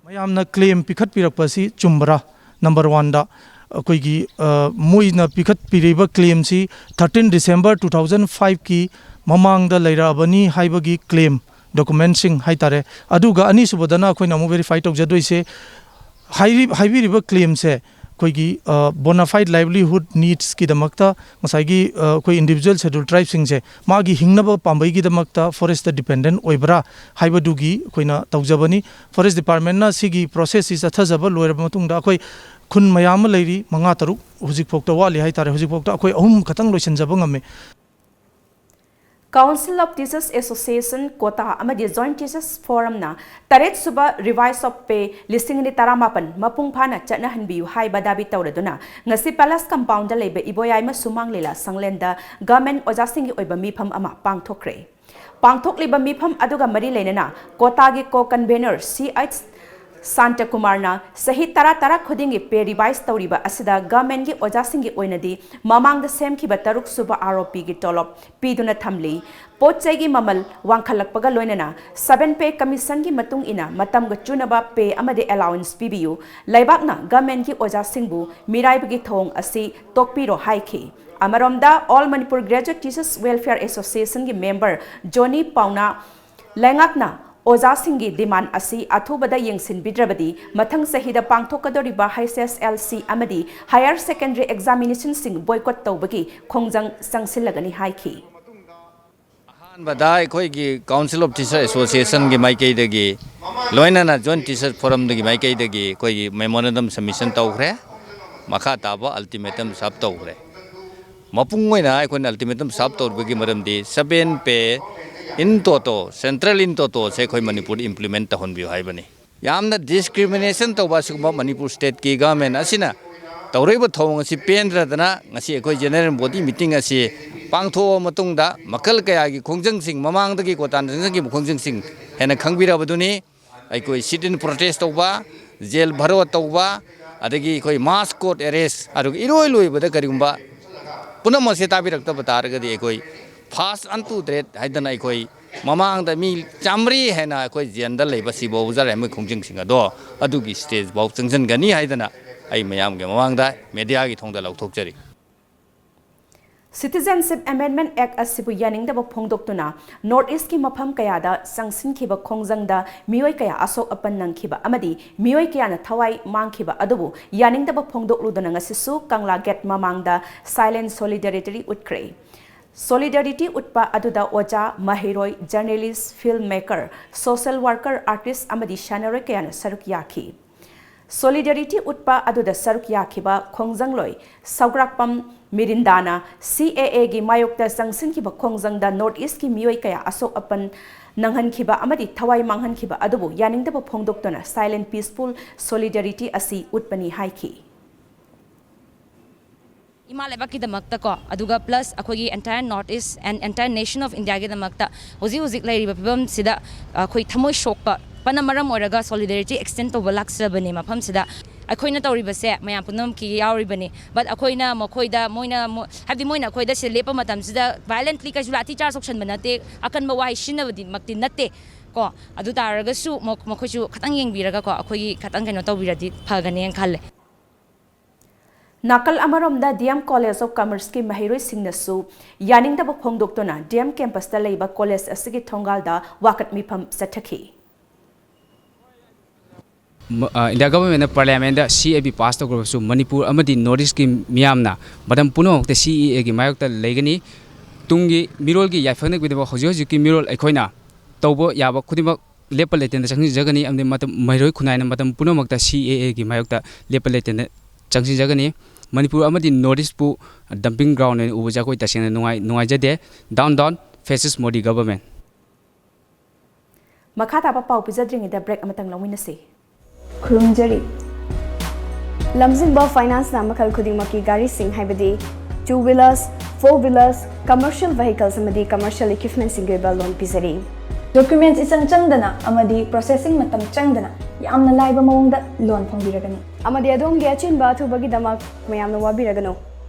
ꯃꯌꯥꯝꯅ claim ꯄꯤꯈꯠꯄꯤꯔꯛꯄ ꯑꯁꯤ ꯆꯨꯝꯕ꯭ꯔꯥ? Number one ꯗ ꯑꯩꯈꯣꯏꯒꯤ, ꯑ, ꯃꯣꯏꯅ ꯄꯤꯈꯠꯄꯤꯔꯤꯕ claim ꯁꯤ thirteen December two thousand five ꯀꯤ ꯃꯃꯥꯡꯗ ꯂꯩꯔꯛꯑꯕꯅꯤ ꯍꯥꯏꯕꯒꯤ claim document ꯁꯤꯡ ꯍꯥꯏꯇꯥꯔꯦ꯫ ꯑꯗꯨꯒ ꯑꯅꯤꯁꯨꯕꯗꯅ ꯑꯩꯈꯣꯏꯅ ꯑꯃꯨꯛ verify ꯇꯧꯖꯗꯣꯏꯁꯦ, ꯍꯥꯏꯔꯤ-, ꯍꯥꯏꯕꯤꯔꯤꯕ claim ꯁꯦ ꯑꯩꯈꯣꯏꯒꯤ, ꯑ, bona fide livelihood needs ꯀꯤꯗꯃꯛꯇ ꯉꯁꯥꯏꯒꯤ, ꯑ, ꯑꯩꯈꯣꯏ individual schedule tribe ꯁꯤꯡꯁꯦ ꯃꯥꯒꯤ ꯍꯤꯡꯅꯕ ꯄꯥꯝꯕꯩꯒꯤꯗꯃꯛꯇ forest ꯇ dependent ꯑꯣꯏꯕ꯭ꯔꯥ ꯍꯥꯏꯕꯗꯨꯒꯤ ꯑꯩꯈꯣꯏꯅ ꯇꯧꯖꯕꯅꯤ꯫ Forest Department ꯅ ꯁꯤꯒꯤ process ꯁꯤ ꯆꯠꯊꯖꯕ ꯂꯣꯏꯔꯕ ꯃꯇꯨꯡꯗ ꯑꯩꯈꯣꯏ ꯈꯨꯟ ꯃꯌꯥꯝ ꯑꯃ ꯂꯩꯔꯤ, ꯃꯉꯥ ꯇꯔꯨꯛ ꯍꯧꯖꯤꯛꯐꯥꯎꯗ ꯋꯥꯠꯂꯤ ꯍꯥꯏꯇꯥꯔꯦ꯫ ꯍꯧꯖꯤꯛꯐꯥꯎꯗ ꯑꯩꯈꯣꯏ ꯑꯍꯨꯝ ꯈꯛꯇꯪ ꯂꯣꯏꯁꯤꯟꯖꯕ ꯉꯝꯃꯤ꯫ Council of Teachers Association, COTA ꯑꯃꯗꯤ Joint Teachers Forum ꯅ ꯇꯔꯦꯠ ꯁꯨꯕ revise of pay ꯂꯤꯁꯤꯡ ꯑꯅꯤ ꯇꯔꯥꯃꯥꯄꯟ ꯃꯄꯨꯡ ꯐꯥꯅ ꯆꯠꯅꯍꯟꯕꯤꯌꯨ ꯍꯥꯏꯕ ꯗꯥꯕꯤ ꯇꯧꯔꯗꯨꯅ ꯉꯁꯤ Palace Compound ꯗ ꯂꯩꯕ ꯏꯕꯣꯌꯥꯏꯃ ꯁꯨꯃꯥꯡ ꯂꯤꯂꯥ ꯁꯪꯂꯦꯟꯗ government ꯑꯣꯖꯥꯁꯤꯡꯒꯤ ꯑꯣꯏꯕ ꯃꯤꯐꯝ ꯑꯃ ꯄꯥꯡꯊꯣꯛꯈ꯭ꯔꯦ꯫ ꯄꯥꯡꯊꯣꯛꯂꯤꯕ ꯃꯤꯐꯝ ꯑꯗꯨꯒ ꯃꯔꯤ ꯂꯩꯅꯅ COTA ꯒꯤ co-convenor C H ꯁꯥꯟꯇ ꯀꯨꯃꯥꯔꯅ ꯆꯍꯤ ꯇꯔꯥ ꯇꯔꯥ ꯈꯨꯗꯤꯡꯒꯤ ꯄꯦ ꯔꯤꯚꯥꯏꯁ ꯇꯧꯔꯤꯕ ꯑꯁꯤꯗ ꯒꯚꯔꯟꯃꯦꯟꯠꯀꯤ ꯑꯣꯖꯥꯁꯤꯡꯒꯤ ꯑꯣꯏꯅꯗꯤ ꯃꯃꯥꯡꯗ ꯁꯦꯝꯈꯤꯕ ꯇꯔꯨꯛ ꯁꯨꯕ ꯑꯥꯔ ꯑꯣ ꯄꯤꯒꯤ ꯇꯣꯂꯣꯞ ꯄꯤꯗꯨꯅ ꯊꯝꯂꯤ꯫ ꯄꯣꯠ ꯆꯩꯒꯤ ꯃꯃꯜ ꯋꯥꯡꯈꯠꯂꯛꯄꯒ ꯂꯣꯏꯅꯅ ꯁꯚꯦꯟ ꯄꯦ ꯀꯃꯤꯁꯟꯒꯤ ꯃꯇꯨꯡ ꯏꯟꯅ ꯃꯇꯝꯒ ꯆꯨꯅꯕ ꯄꯦ ꯑꯃꯗꯤ ꯑꯦꯂꯥꯎꯋꯦꯟꯁ ꯄꯤꯕꯤꯌꯨ꯫ ꯂꯩꯕꯥꯛꯅ ꯒꯚꯔꯟꯃꯦꯟꯠꯀꯤ ꯑꯣꯖꯥꯁꯤꯡꯕꯨ ꯃꯤꯔꯥꯏꯕꯒꯤ ꯊꯧꯑꯣꯡ ꯑꯁꯤ ꯇꯣꯛꯄꯤꯔꯣ ꯍꯥꯏꯈꯤ꯫ ꯑꯃꯔꯣꯝꯗ All Manipur Graduate Teachers Welfare Associationꯒꯤ ꯃꯦꯝꯕꯔ ꯖꯣꯅꯤ ꯄꯥꯎꯅꯥ ꯂꯩꯉꯥꯛꯅ ꯑꯣꯖꯥꯁꯤꯡꯒꯤ ꯗꯤꯃꯥꯟ ꯑꯁꯤ ꯑꯊꯨꯕꯗ ꯌꯦꯡꯁꯤꯟꯕꯤꯗ꯭ꯔꯕꯗꯤ ꯃꯊꯪ ꯆꯍꯤꯗ ꯄꯥꯡꯊꯣꯛꯀꯗꯧꯔꯤꯕ ꯍꯩꯆ ꯑꯦꯁ ꯑꯦꯜ ꯁꯤ ꯑꯃꯗꯤ ꯍꯥꯌꯔ ꯁꯦꯀꯦꯟꯗꯔꯤ ꯑꯦꯛꯖꯥꯃꯤꯅꯦꯁꯟꯁꯤꯡ ꯕꯣꯏꯀꯣꯠ ꯇꯧꯕꯒꯤ ꯈꯣꯡꯖꯪ ꯆꯪꯁꯤꯜꯂꯒꯅꯤ ꯍꯥꯏꯈꯤ꯫ ꯑꯍꯥꯟꯕꯗ ꯑꯩꯈꯣꯏꯒꯤ Council of Teacher Associationꯒꯤ ꯃꯥꯏꯀꯩꯗꯒꯤ, ꯂꯣꯏꯅꯅ Joint Teacher Forumꯗꯒꯤ ꯃꯥꯏꯀꯩꯗꯒꯤ ꯑꯩꯈꯣꯏꯒꯤ memorandum submission ꯇꯧꯈ꯭ꯔꯦ꯫ ꯃꯈꯥ ꯇꯥꯕ ultimatum serve ꯇꯧꯈ꯭ꯔꯦ꯫ ꯃꯄꯨꯡ ꯑꯣꯏꯅ ꯑꯩꯈꯣꯏꯅ ultimatum serve ꯇꯧꯔꯤꯕꯒꯤ ꯃꯔꯝꯗꯤ seven pay in toto, central in totoꯁꯦ ꯑꯩꯈꯣꯏ ꯃꯅꯤꯄꯨꯔꯗ implement ꯇꯧꯍꯟꯕꯤꯌꯨ ꯍꯥꯏꯕꯅꯤ꯫ ꯌꯥꯝꯅ discrimination ꯇꯧꯕ ꯑꯁꯤꯒꯨꯝꯕ ꯃꯅꯤꯄꯨꯔ stateꯀꯤ government ꯑꯁꯤꯅ ꯇꯧꯔꯛꯏꯕ ꯊꯧꯑꯣꯡ ꯑꯁꯤ ꯄꯦꯟꯗ꯭ꯔꯗꯅ ꯉꯁꯤ ꯑꯩꯈꯣꯏ general body meeting ꯑꯁꯤ ꯄꯥꯡꯊꯣꯛꯑꯕ ꯃꯇꯨꯡꯗ ꯃꯈꯜ ꯀꯌꯥꯒꯤ ꯈꯣꯡꯖꯪꯁꯤꯡ, ꯃꯃꯥꯡꯗꯒꯤ ꯀꯣꯇꯥꯅ ꯆꯪꯁꯤꯟꯈꯤꯕ ꯈꯣꯡꯖꯪꯁꯤꯡ ꯍꯦꯟꯅ ꯈꯪꯕꯤꯔꯕꯗꯨꯅꯤ꯫ ꯑꯩꯈꯣꯏ sit in protest ꯇꯧꯕ, jail ꯚꯔꯣ ꯇꯧꯕ, ꯑꯗꯒꯤ ꯑꯩꯈꯣꯏ mass court arrest, ꯑꯗꯨꯒ ꯏꯔꯣꯏ ꯂꯣꯏꯕꯗ ꯀꯔꯤꯒꯨꯝꯕ ꯄꯨꯝꯅꯃꯛꯁꯦ ꯇꯥꯕꯤꯔꯛꯇꯕ ꯇꯥꯔꯒꯗꯤ ꯑꯩꯈꯣꯏ fast unto death ꯍꯥꯏꯗꯅ ꯑꯩꯈꯣꯏ ꯃꯃꯥꯡꯗ ꯃꯤ ꯆꯥꯃꯔꯤ ꯍꯦꯟꯅ ꯑꯩꯈꯣꯏ ꯖꯦꯜꯗ ꯂꯩꯕ ꯁꯤꯐꯥꯎ ꯖꯔ ꯑꯃꯒꯤ ꯈꯣꯡꯖꯪꯁꯤꯡ ꯑꯗꯣ ꯑꯗꯨꯒꯤ stage ꯐꯥꯎ ꯆꯪꯁꯤꯟꯒꯅꯤ ꯍꯥꯏꯗꯅ ꯑꯩ ꯃꯌꯥꯝꯒꯤ ꯃꯃꯥꯡꯗ mediaꯒꯤ ꯊꯣꯡꯗ ꯂꯥꯎꯊꯣꯛꯆꯔꯤ꯫ Citizenship Amendment Act ꯑꯁꯤꯕꯨ ꯌꯥꯅꯤꯡꯗꯕ ꯐꯣꯡꯗꯣꯛꯇꯨꯅ North Eastꯀꯤ ꯃꯐꯝ ꯀꯌꯥꯗ ꯆꯪꯁꯤꯟꯈꯤꯕ ꯈꯣꯡꯖꯪꯗ ꯃꯤꯑꯣꯏ ꯀꯌꯥ ꯑꯁꯣꯛ ꯑꯄꯟ ꯅꯪꯈꯤꯕ ꯑꯃꯗꯤ ꯃꯤꯑꯣꯏ ꯀꯌꯥꯅ ꯊꯋꯥꯏ ꯃꯥꯡꯈꯤꯕ ꯑꯗꯨꯕꯨ ꯌꯥꯅꯤꯡꯗꯕ ꯐꯣꯡꯗꯣꯛꯂꯨꯗꯨꯅ ꯉꯁꯤꯁꯨ ꯀꯪꯂꯥ gate ꯃꯃꯥꯡꯗ silent solidarity ꯎꯠꯈ꯭ꯔꯦ꯫ Solidarity ꯎꯠꯄ ꯑꯗꯨꯗ ꯑꯣꯖꯥ, ꯃꯍꯩꯔꯣꯏ, journalist, film maker, social worker, artist ꯑꯃꯗꯤ ꯁꯥꯟꯅꯔꯣꯏ ꯀꯌꯥꯅ ꯁꯔꯨꯛ ꯌꯥꯈꯤ꯫ Solidarity ꯎꯠꯄ ꯑꯗꯨꯗ ꯁꯔꯨꯛ ꯌꯥꯈꯤꯕ ꯈꯣꯡꯖꯪꯂꯣꯏ ꯁꯧꯒ꯭ꯔꯥꯛꯄꯝ ꯃꯤꯔꯤꯟꯗꯥꯅ C A Aꯒꯤ ꯃꯥꯌꯣꯛꯇ ꯆꯪꯁꯤꯟꯈꯤꯕ ꯈꯣꯡꯖꯪꯗ North Eastꯀꯤ ꯃꯤꯑꯣꯏ ꯀꯌꯥ ꯑꯁꯣꯛ ꯑꯄꯟ ꯅꯪꯍꯟꯈꯤꯕ ꯑꯃꯗꯤ ꯊꯋꯥꯏ ꯃꯥꯡꯍꯟꯈꯤꯕ ꯑꯗꯨꯕꯨ ꯌꯥꯅꯤꯡꯗꯕ ꯐꯣꯡꯗꯣꯛꯇꯨꯅ silent peaceful solidarity ꯑꯁꯤ ꯎꯠꯄꯅꯤ ꯍꯥꯏꯈꯤ꯫ ꯏꯃꯥ ꯂꯩꯕꯥꯛꯀꯤꯗꯃꯛꯇꯀꯣ, ꯑꯗꯨꯒ plus ꯑꯩꯈꯣꯏꯒꯤ entire North East and entire nation of Indiaꯒꯤꯗꯃꯛꯇ ꯍꯧꯖꯤꯛ ꯍꯧꯖꯤꯛ ꯂꯩꯔꯤꯕ ꯐꯤꯕꯝꯁꯤꯗ ꯑꯩꯈꯣꯏ ꯊꯃꯣꯏ ꯁꯣꯛꯄ ꯄꯅ ꯃꯔꯝ ꯑꯣꯏꯔꯒ solidarity extend ꯇꯧꯕ ꯂꯥꯛꯆꯕꯅꯦ ꯃꯐꯝꯁꯤꯗ꯫ ꯑꯩꯈꯣꯏꯅ ꯇꯧꯔꯤꯕꯁꯦ ꯃꯌꯥꯝ ꯄꯨꯝꯅꯃꯛꯀꯤ ꯌꯥꯎꯔꯤꯕꯅꯤ, but ꯑꯩꯈꯣꯏꯅ ꯃꯈꯣꯏꯗ, ꯃꯣꯏꯅ ꯃꯣ-, ꯍꯥꯏꯕꯗꯤ ꯃꯣꯏꯅ ꯑꯩꯈꯣꯏꯗ ꯁꯤꯗ ꯂꯦꯞꯄ ꯃꯇꯝꯁꯤꯗ violently ꯀꯩꯁꯨ ꯂꯥꯊꯤ ꯆꯥꯔꯖ ꯇꯧꯁꯟꯕ ꯅꯠꯇꯦ, ꯑꯀꯟꯕ ꯋꯥꯍꯩ ꯁꯤꯖꯤꯟꯅꯕꯗꯤ ꯃꯛꯇꯤ ꯅꯠꯇꯦ ꯀꯣ꯫ ꯑꯗꯨ ꯇꯥꯔꯒꯁꯨ ꯃꯈꯣꯏꯁꯨ ꯈꯤꯇꯪ ꯌꯦꯡꯕꯤꯔꯒꯀꯣ, ꯑꯩꯈꯣꯏꯒꯤ ꯈꯤꯇꯪ ꯀꯩꯅꯣ ꯇꯧꯕꯤꯔꯗꯤ ꯐꯒꯅꯦꯅ ꯈꯜꯂꯦ꯫ ꯅꯥꯀꯜ ꯑꯃꯔꯣꯝꯗ, ꯗꯤ ꯑꯦꯝ ꯀꯣꯂꯦꯖ ꯑꯣꯐ ꯀꯃꯔꯁꯀꯤ ꯃꯍꯩꯔꯣꯏꯁꯤꯡꯅꯁꯨ ꯌꯥꯅꯤꯡꯗꯕ ꯐꯣꯡꯗꯣꯛꯇꯨꯅ ꯗꯤ ꯑꯦꯝ ꯀꯦꯝꯄꯁꯇ ꯂꯩꯕ ꯀꯣꯂꯦꯖ ꯑꯁꯤꯒꯤ ꯊꯣꯡꯒꯥꯜꯗ ꯋꯥꯀꯠ ꯃꯤꯐꯝ ꯆꯠꯊꯈꯤ꯫ ꯏꯟꯗꯤꯌꯥ ꯒꯚꯔꯟꯃꯦꯟꯅ ꯄꯥꯔꯂꯤꯌꯥꯃꯦꯟꯗ ꯁꯤ ꯑꯦ ꯕꯤ ꯄꯥꯁ ꯇꯧꯈ꯭ꯔꯕꯁꯨ, ꯃꯅꯤꯄꯨꯔ ꯑꯃꯗꯤ ꯅꯣꯔꯠ ꯏꯁꯀꯤ ꯃꯤꯌꯥꯝꯅ ꯃꯇꯝ ꯄꯨꯝꯅꯃꯛꯇ ꯁꯤ ꯑꯦ ꯑꯦꯒꯤ ꯃꯥꯌꯣꯛꯇ ꯂꯩꯒꯅꯤ꯫ ꯇꯨꯡꯒꯤ ꯃꯤꯔꯣꯜꯒꯤ ꯌꯥꯏꯐꯅꯕꯒꯤꯗꯃꯛ ꯍꯧꯖꯤꯛ ꯍꯧꯖꯤꯛꯀꯤ ꯃꯤꯔꯣꯜ ꯑꯩꯈꯣꯏꯅ ꯇꯧꯕ ꯌꯥꯕ ꯈꯨꯗꯤꯡꯃꯛ ꯂꯦꯞꯄ ꯂꯩꯇꯅ ꯆꯪꯁꯤꯟꯖꯒꯅꯤ, ꯑꯃꯗꯤ ꯃꯇꯝ ꯃꯍꯩꯔꯣꯏ ꯈꯨꯟꯅꯥꯏꯅ ꯃꯇꯝ ꯄꯨꯝꯅꯃꯛꯇ ꯁꯤ ꯑꯦ ꯑꯦꯒꯤ ꯃꯥꯌꯣꯛꯇ ꯂꯦꯞꯄ ꯂꯩꯇꯅ ꯆꯪꯁꯤꯟꯖꯒꯅꯤ꯫ ꯃꯅꯤꯄꯨꯔ ꯑꯃꯗꯤ ꯅꯣꯔꯠ ꯏꯁꯄꯨ dumping ground ꯑꯣꯏꯅ ꯎꯕꯁꯦ ꯑꯩꯈꯣꯏ ꯇꯁꯦꯡꯅ ꯅꯨꯡꯉꯥꯏ-, ꯅꯨꯡꯉꯥꯏꯖꯗꯦ꯫ Down, down, fascist Modi government꯫ ꯃꯈꯥ ꯇꯥꯕ ꯄꯥꯎ ꯄꯤꯖꯗ꯭ꯔꯤꯉꯩꯗ break ꯑꯃꯇꯪ ꯂꯧꯃꯤꯟꯅꯁꯤ꯫ ꯈꯨꯔꯨꯝꯖꯔꯤ꯫ ꯂꯝꯖꯤꯡꯕ ꯐꯥꯏꯅꯥꯟꯁꯅ ꯃꯈꯜ ꯈꯨꯗꯤꯡꯃꯛꯀꯤ ꯒꯥꯔꯤꯁꯤꯡ, ꯍꯥꯏꯕꯗꯤ two wheelers, four wheelers, commercial vehicles ꯑꯃꯗꯤ commercial equipmentꯁꯤꯡꯒꯤ ꯑꯣꯏꯕ loan ꯄꯤꯖꯔꯤ꯫ Documents ꯏꯆꯪ ꯆꯪꯗꯅ ꯑꯃꯗꯤ processing ꯃꯇꯝ ꯆꯪꯗꯅ ꯌꯥꯝꯅ ꯂꯥꯏꯕ ꯃꯑꯣꯡꯗ loan ꯐꯪꯕꯤꯔꯒꯅꯤ꯫ ꯑꯃꯗꯤ ꯑꯗꯣꯝꯒꯤ ꯑꯆꯤꯟꯕ ꯑꯊꯨꯕꯒꯤꯗꯃꯛ ꯃꯌꯥꯝꯅ ꯋꯥꯕꯤꯔꯒꯅꯨ꯫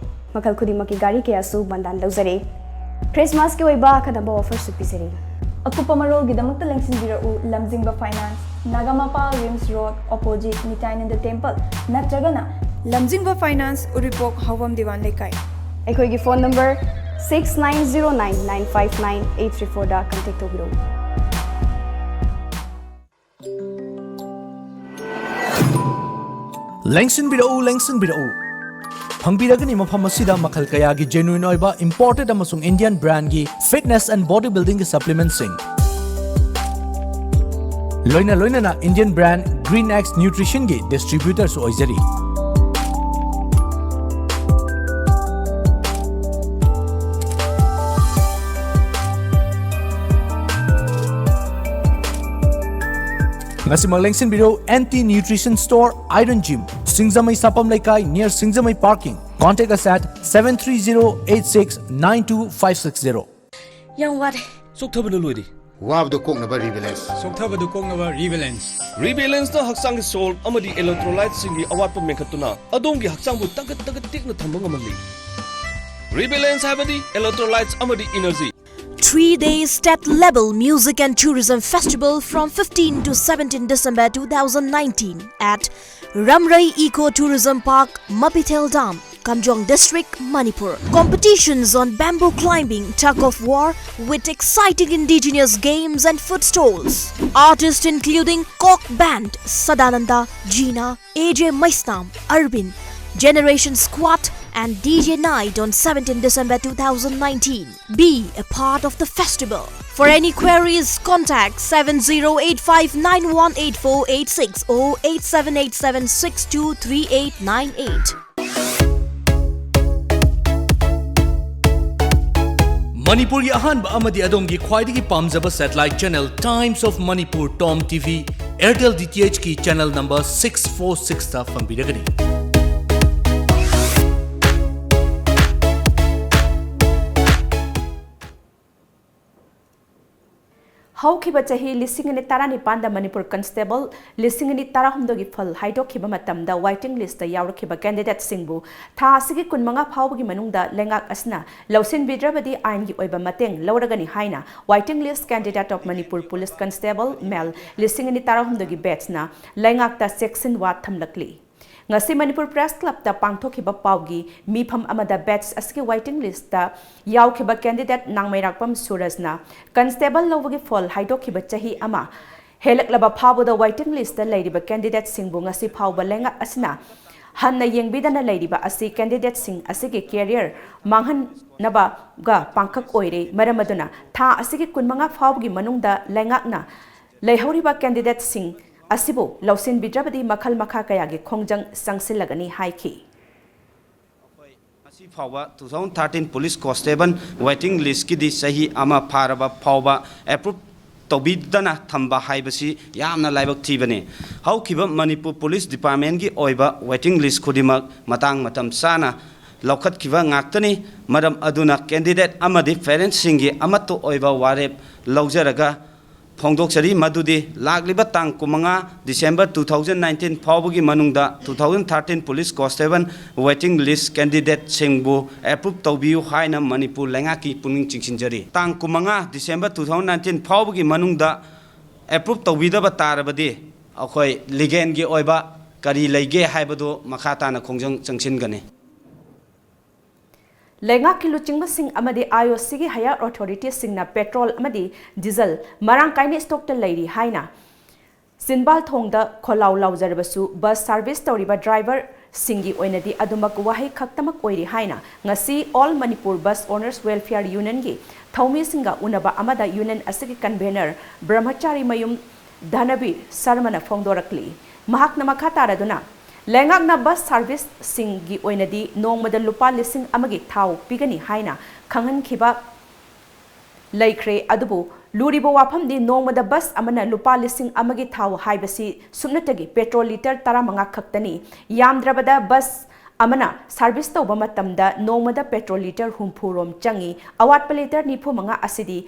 ꯃꯈꯜ ꯈꯨꯗꯤꯡꯃꯛꯀꯤ ꯒꯥꯔꯤ ꯀꯌꯥꯁꯨ ꯕꯟꯗꯥꯟ ꯂꯧꯖꯔꯦ꯫ ꯈ꯭ꯔꯤꯁꯃꯥꯁꯀꯤ ꯑꯣꯏꯕ ꯑꯈꯟꯅꯕ offerꯁꯨ ꯄꯤꯖꯔꯤ꯫ ꯑꯀꯨꯞꯄ ꯃꯔꯣꯜꯒꯤꯗꯃꯛꯇ ꯂꯦꯡꯁꯤꯟꯕꯤꯔꯛꯎ ꯂꯝꯖꯤꯡꯕ finance, Nagamapal RIMS road, opposite Nitainanda temple, ꯅꯠꯇ꯭ꯔꯒꯅ ꯂꯝꯖꯤꯡꯕ ꯐꯥꯏꯅꯥꯟꯁ, ꯎꯔꯤꯄꯣꯛ ꯍꯥꯎꯕꯝ ꯗꯤꯋꯥꯟ ꯂꯩꯀꯥꯏ꯫ ꯑꯩꯈꯣꯏꯒꯤ phone number six nine zero nine nine five nine eight three fourꯗ contact ꯇꯧꯕꯤꯔꯛꯎ꯫ ꯂꯦꯡꯁꯤꯟꯕꯤꯔꯛꯎ, ꯂꯦꯡꯁꯤꯟꯕꯤꯔꯛꯎ꯫ ꯐꯪꯕꯤꯔꯒꯅꯤ ꯃꯐꯝ ꯑꯁꯤꯗ ꯃꯈꯜ ꯀꯌꯥꯒꯤ genuine ꯑꯣꯏꯕ imported ꯑꯃꯁꯨꯡ Indian brandꯒꯤ fitness and body buildingꯒꯤ supplementꯁꯤꯡ, ꯂꯣꯏꯅ ꯂꯣꯏꯅꯅ Indian brand Green X Nutritionꯒꯤ distributorꯁꯨ ꯑꯣꯏꯖꯔꯤ꯫ ꯉꯁꯤꯃꯛ ꯂꯦꯡꯁꯤꯟꯕꯤꯔꯧ, N T Nutrition Store, Iron Gym, ꯁꯤꯡꯖꯃꯩ ꯁꯥꯄꯝ ꯂꯩꯀꯥꯏ, near Singjamei parking. Contact us at seven three zero eight six nine two five six zero. ꯌꯥꯝ ꯋꯥꯔꯦ꯫ ꯆꯣꯛꯊꯕꯅ ꯂꯣꯏꯔꯦ꯫ ꯋꯥꯕꯗꯨ ꯀꯣꯛꯅꯕ ꯔꯤꯕꯦꯂꯦꯟꯁ꯫ ꯁꯣꯛꯊꯕꯗꯨ ꯀꯣꯛꯅꯕ ꯔꯤꯕꯦꯂꯦꯟꯁ꯫ ꯔꯤꯕꯦꯂꯦꯟꯁꯅ ꯍꯛꯆꯥꯡꯒꯤ ꯁꯣꯜ ꯑꯃꯗꯤ ꯏꯂꯦꯛꯇ꯭ꯔꯣꯂꯥꯏꯠꯁꯤꯡꯒꯤ ꯑꯋꯥꯠꯄ ꯃꯦꯟꯈꯠꯇꯨꯅ ꯑꯗꯣꯝꯒꯤ ꯍꯛꯆꯥꯡꯕꯨ ꯇꯒꯠ ꯇꯒꯠ ꯇꯦꯛꯅ ꯊꯝꯕ ꯉꯝꯍꯜꯂꯤ꯫ ꯔꯤꯕꯦꯂꯦꯟꯁ ꯍꯥꯏꯕꯗꯤ ꯏꯂꯦꯛꯇ꯭ꯔꯣꯂꯥꯏꯠꯁ ꯑꯃꯗꯤ energy. Three-day state-level music and tourism festival from fifteen to seventeen December two thousand nineteen at Ramrei Eco Tourism Park, Mapithel Dam, Kamjong District, Manipur. Competitions on bamboo climbing, tug of war, with exciting indigenous games and food stalls. Artists including Kok Band, Sadananda, Jina, A J Maisnam, Arvind, Generation Squad, and D J Night on seventeen December two thousand nineteen. Be a part of the festival. For any queries, contact seven zero eight five nine one eight four eight six or eight seven eight seven six two three eight nine eight. ꯃꯅꯤꯄꯨꯔꯒꯤ ꯑꯍꯥꯟꯕ ꯑꯃꯗꯤ ꯑꯗꯣꯝꯒꯤ ꯈ꯭ꯋꯥꯏꯗꯒꯤ ꯄꯥꯝꯖꯕ satellite channel Times of Manipur Tom T V, Airtel D T H ꯀꯤ channel number six four six ꯇ ꯐꯪꯕꯤꯔꯒꯅꯤ꯫ ꯍꯧꯈꯤꯕ ꯆꯍꯤ ꯂꯤꯁꯤꯡ ꯑꯅꯤ ꯇꯔꯥꯅꯤꯄꯥꯟꯗ ꯃꯅꯤꯄꯨꯔ ꯀꯟꯁꯇꯦꯕꯜ ꯂꯤꯁꯤꯡ ꯑꯅꯤ ꯇꯔꯥꯍꯨꯝꯗꯣꯏꯒꯤ ꯐꯜ ꯍꯥꯏꯗꯣꯛꯈꯤꯕ ꯃꯇꯝꯗ waiting list ꯇ ꯌꯥꯎꯔꯛꯈꯤꯕ candidates ꯁꯤꯡꯕꯨ ꯊꯥ ꯑꯁꯤꯒꯤ ꯀꯨꯟꯃꯉꯥ ꯐꯥꯎꯕꯒꯤ ꯃꯅꯨꯡꯗ ꯂꯩꯉꯥꯛ ꯑꯁꯤꯅ ꯂꯧꯁꯤꯟꯕꯤꯗ꯭ꯔꯕꯗꯤ ꯑꯥꯏꯟꯒꯤ ꯑꯣꯏꯕ ꯃꯇꯦꯡ ꯂꯧꯔꯒꯅꯤ ꯍꯥꯏꯅ waiting list candidate of Manipur Police Constable male ꯂꯤꯁꯤꯡ ꯑꯅꯤ ꯇꯔꯥꯍꯨꯝꯗꯣꯏꯒꯤ batch ꯅ ꯂꯩꯉꯥꯛꯇ ꯆꯦꯛꯁꯤꯟꯋꯥ ꯊꯝꯂꯛꯂꯤ꯫ ꯉꯁꯤ ꯃꯅꯤꯄꯨꯔ ꯄ꯭ꯔꯦꯁ ꯀ꯭ꯂꯕꯇ ꯄꯥꯡꯊꯣꯛꯈꯤꯕ ꯄꯥꯎꯒꯤ ꯃꯤꯐꯝ ꯑꯃꯗ batch ꯑꯁꯤꯒꯤ waiting list ꯇ ꯌꯥꯎꯈꯤꯕ candidate ꯅꯥꯡꯃꯩꯔꯥꯛꯄꯝ ꯁꯨꯔꯖꯅ ꯀꯟꯁꯇꯦꯕꯜ ꯂꯧꯕꯒꯤ ꯐꯣꯜ ꯍꯥꯏꯗꯣꯛꯈꯤꯕ ꯆꯍꯤ ꯑꯃ ꯍꯦꯜꯂꯛꯂꯕ ꯐꯥꯎꯕꯗ waiting list ꯇ ꯂꯩꯔꯤꯕ candidate ꯁꯤꯡꯕꯨ ꯉꯁꯤ ꯐꯥꯎꯕ ꯂꯩꯉꯥꯛ ꯑꯁꯤꯅ ꯍꯟꯅ ꯌꯦꯡꯕꯤꯗꯅ ꯂꯩꯔꯤꯕ ꯑꯁꯤ candidate ꯁꯤꯡ ꯑꯁꯤꯒꯤ career ꯃꯥꯡꯍꯟꯅꯕꯒ ꯄꯥꯡꯈꯛ ꯑꯣꯏꯔꯦ꯫ ꯃꯔꯝ ꯑꯗꯨꯅ ꯊꯥ ꯑꯁꯤꯒꯤ ꯀꯨꯟꯃꯉꯥ ꯐꯥꯎꯕꯒꯤ ꯃꯅꯨꯡꯗ ꯂꯩꯉꯥꯛꯅ ꯂꯩꯍꯧꯔꯤꯕ candidate ꯁꯤꯡ ꯑꯁꯤꯕꯨ ꯂꯧꯁꯤꯟꯕꯤꯗ꯭ꯔꯕꯗꯤ ꯃꯈꯜ ꯃꯈꯥ ꯀꯌꯥꯒꯤ ꯈꯣꯡꯖꯪ ꯆꯪꯁꯤꯜꯂꯒꯅꯤ ꯍꯥꯏꯈꯤ꯫ ꯉꯁꯤ ꯐꯥꯎꯕ two thousand thirteen police constable waiting list ꯀꯤꯗꯤ ꯆꯍꯤ ꯑꯃ ꯐꯥꯔꯕ ꯐꯥꯎꯕ approve ꯇꯧꯕꯤꯗꯅ ꯊꯝꯕ ꯍꯥꯏꯕꯁꯤ ꯌꯥꯝꯅ ꯂꯥꯏꯕꯛ ꯊꯤꯕꯅꯤ꯫ ꯍꯧꯈꯤꯕ ꯃꯅꯤꯄꯨꯔ police department ꯀꯤ ꯑꯣꯏꯕ waiting list ꯈꯨꯗꯤꯡꯃꯛ ꯃꯇꯥꯡ ꯃꯇꯝ ꯆꯥꯅ ꯂꯧꯈꯠꯈꯤꯕ ꯉꯥꯛꯇꯅꯤ꯫ ꯃꯔꯝ ꯑꯗꯨꯅ candidate ꯑꯃꯗꯤ parents ꯁꯤꯡꯒꯤ ꯑꯃꯠꯇ ꯑꯣꯏꯕ ꯋꯥꯔꯦꯞ ꯂꯧꯖꯔꯒ ꯐꯣꯡꯗꯣꯛꯆꯔꯤ ꯃꯗꯨꯗꯤ ꯂꯥꯛꯂꯤꯕ ꯇꯥꯡ ꯀꯨꯟꯃꯉꯥ December two thousand nineteen ꯐꯥꯎꯕꯒꯤ ꯃꯅꯨꯡꯗ two thousand thirteen police constable waiting list candidateꯁꯤꯡꯕꯨ approve ꯇꯧꯕꯤꯌꯨ ꯍꯥꯏꯅ ꯃꯅꯤꯄꯨꯔ ꯂꯩꯉꯥꯛꯀꯤ ꯄꯨꯛꯅꯤꯡ ꯆꯤꯡꯁꯤꯟꯖꯔꯤ꯫ ꯇꯥꯡ ꯀꯨꯟꯃꯉꯥ December two thousand nineteen ꯐꯥꯎꯕꯒꯤ ꯃꯅꯨꯡꯗ approve ꯇꯧꯕꯤꯗꯕ ꯇꯥꯔꯕꯗꯤ ꯑꯩꯈꯣꯏ legalꯒꯤ ꯑꯣꯏꯕ ꯀꯔꯤ ꯂꯩꯒꯦ ꯍꯥꯏꯕꯗꯨ ꯃꯈꯥ ꯇꯥꯅ ꯈꯣꯡꯖꯪ ꯆꯪꯁꯤꯟꯒꯅꯤ꯫ ꯂꯩꯉꯥꯛꯀꯤ ꯂꯨꯆꯤꯡꯕꯁꯤꯡ ꯑꯃꯗꯤ IOCꯒꯤ higher authorityꯁꯤꯡꯅ petrol ꯑꯃꯗꯤ diesel ꯃꯔꯥꯡ ꯀꯥꯏꯅ stockꯇ ꯂꯩꯔꯤ ꯍꯥꯏꯅ ꯆꯤꯟꯕꯥꯜ ꯊꯣꯡꯗ ꯈꯣꯜꯂꯥꯎ ꯂꯥꯎꯖꯔꯕꯁꯨ, bus service ꯇꯧꯔꯤꯕ driverꯁꯤꯡꯒꯤ ꯑꯣꯏꯅꯗꯤ ꯑꯗꯨꯃꯛ ꯋꯥꯍꯩ ꯈꯛꯇꯃꯛ ꯑꯣꯏꯔꯤ ꯍꯥꯏꯅ ꯉꯁꯤ All Manipur Bus Owners Welfare Unionꯒꯤ ꯊꯧꯃꯤꯁꯤꯡꯒ ꯎꯅꯕ ꯑꯃꯗ union ꯑꯁꯤꯒꯤ convener ꯕ꯭ꯔꯍꯃꯆꯥꯔꯤ ꯃꯌꯨꯝ ꯙꯅꯕꯤꯔ ꯁꯔꯃꯅ ꯐꯣꯡꯗꯣꯔꯛꯂꯤ꯫ ꯃꯍꯥꯛꯅ ꯃꯈꯥ ꯇꯥꯔꯗꯨꯅ, ꯂꯩꯉꯥꯛꯅ bus serviceꯁꯤꯡꯒꯤ ꯑꯣꯏꯅꯗꯤ ꯅꯣꯡꯃꯗ ꯂꯨꯄꯥ ꯂꯤꯁꯤꯡ ꯑꯃꯒꯤ ꯊꯥꯎ ꯄꯤꯒꯅꯤ ꯍꯥꯏꯅ ꯈꯪꯍꯟꯈꯤꯕ ꯂꯩꯈ꯭ꯔꯦ, ꯑꯗꯨꯕꯨ ꯂꯨꯔꯤꯕ ꯋꯥꯐꯝꯗꯤ ꯅꯣꯡꯃꯗ bus ꯑꯃꯅ ꯂꯨꯄꯥ ꯂꯤꯁꯤꯡ ꯑꯃꯒꯤ ꯊꯥꯎ ꯍꯥꯏꯕꯁꯤ ꯁꯨꯞꯅꯇꯒꯤ petrol litre ꯇꯔꯥꯃꯉꯥ ꯈꯛꯇꯅꯤ꯫ ꯌꯥꯝꯗ꯭ꯔꯕꯗ bus ꯑꯃꯅ service ꯇꯧꯕ ꯃꯇꯝꯗ ꯅꯣꯡꯃꯗ petrol litre ꯍꯨꯝꯐꯨ ꯔꯣꯝ ꯆꯪꯏ꯫ ꯑꯋꯥꯠꯄ litre ꯅꯤꯐꯨ ꯃꯉꯥ ꯑꯁꯤꯗꯤ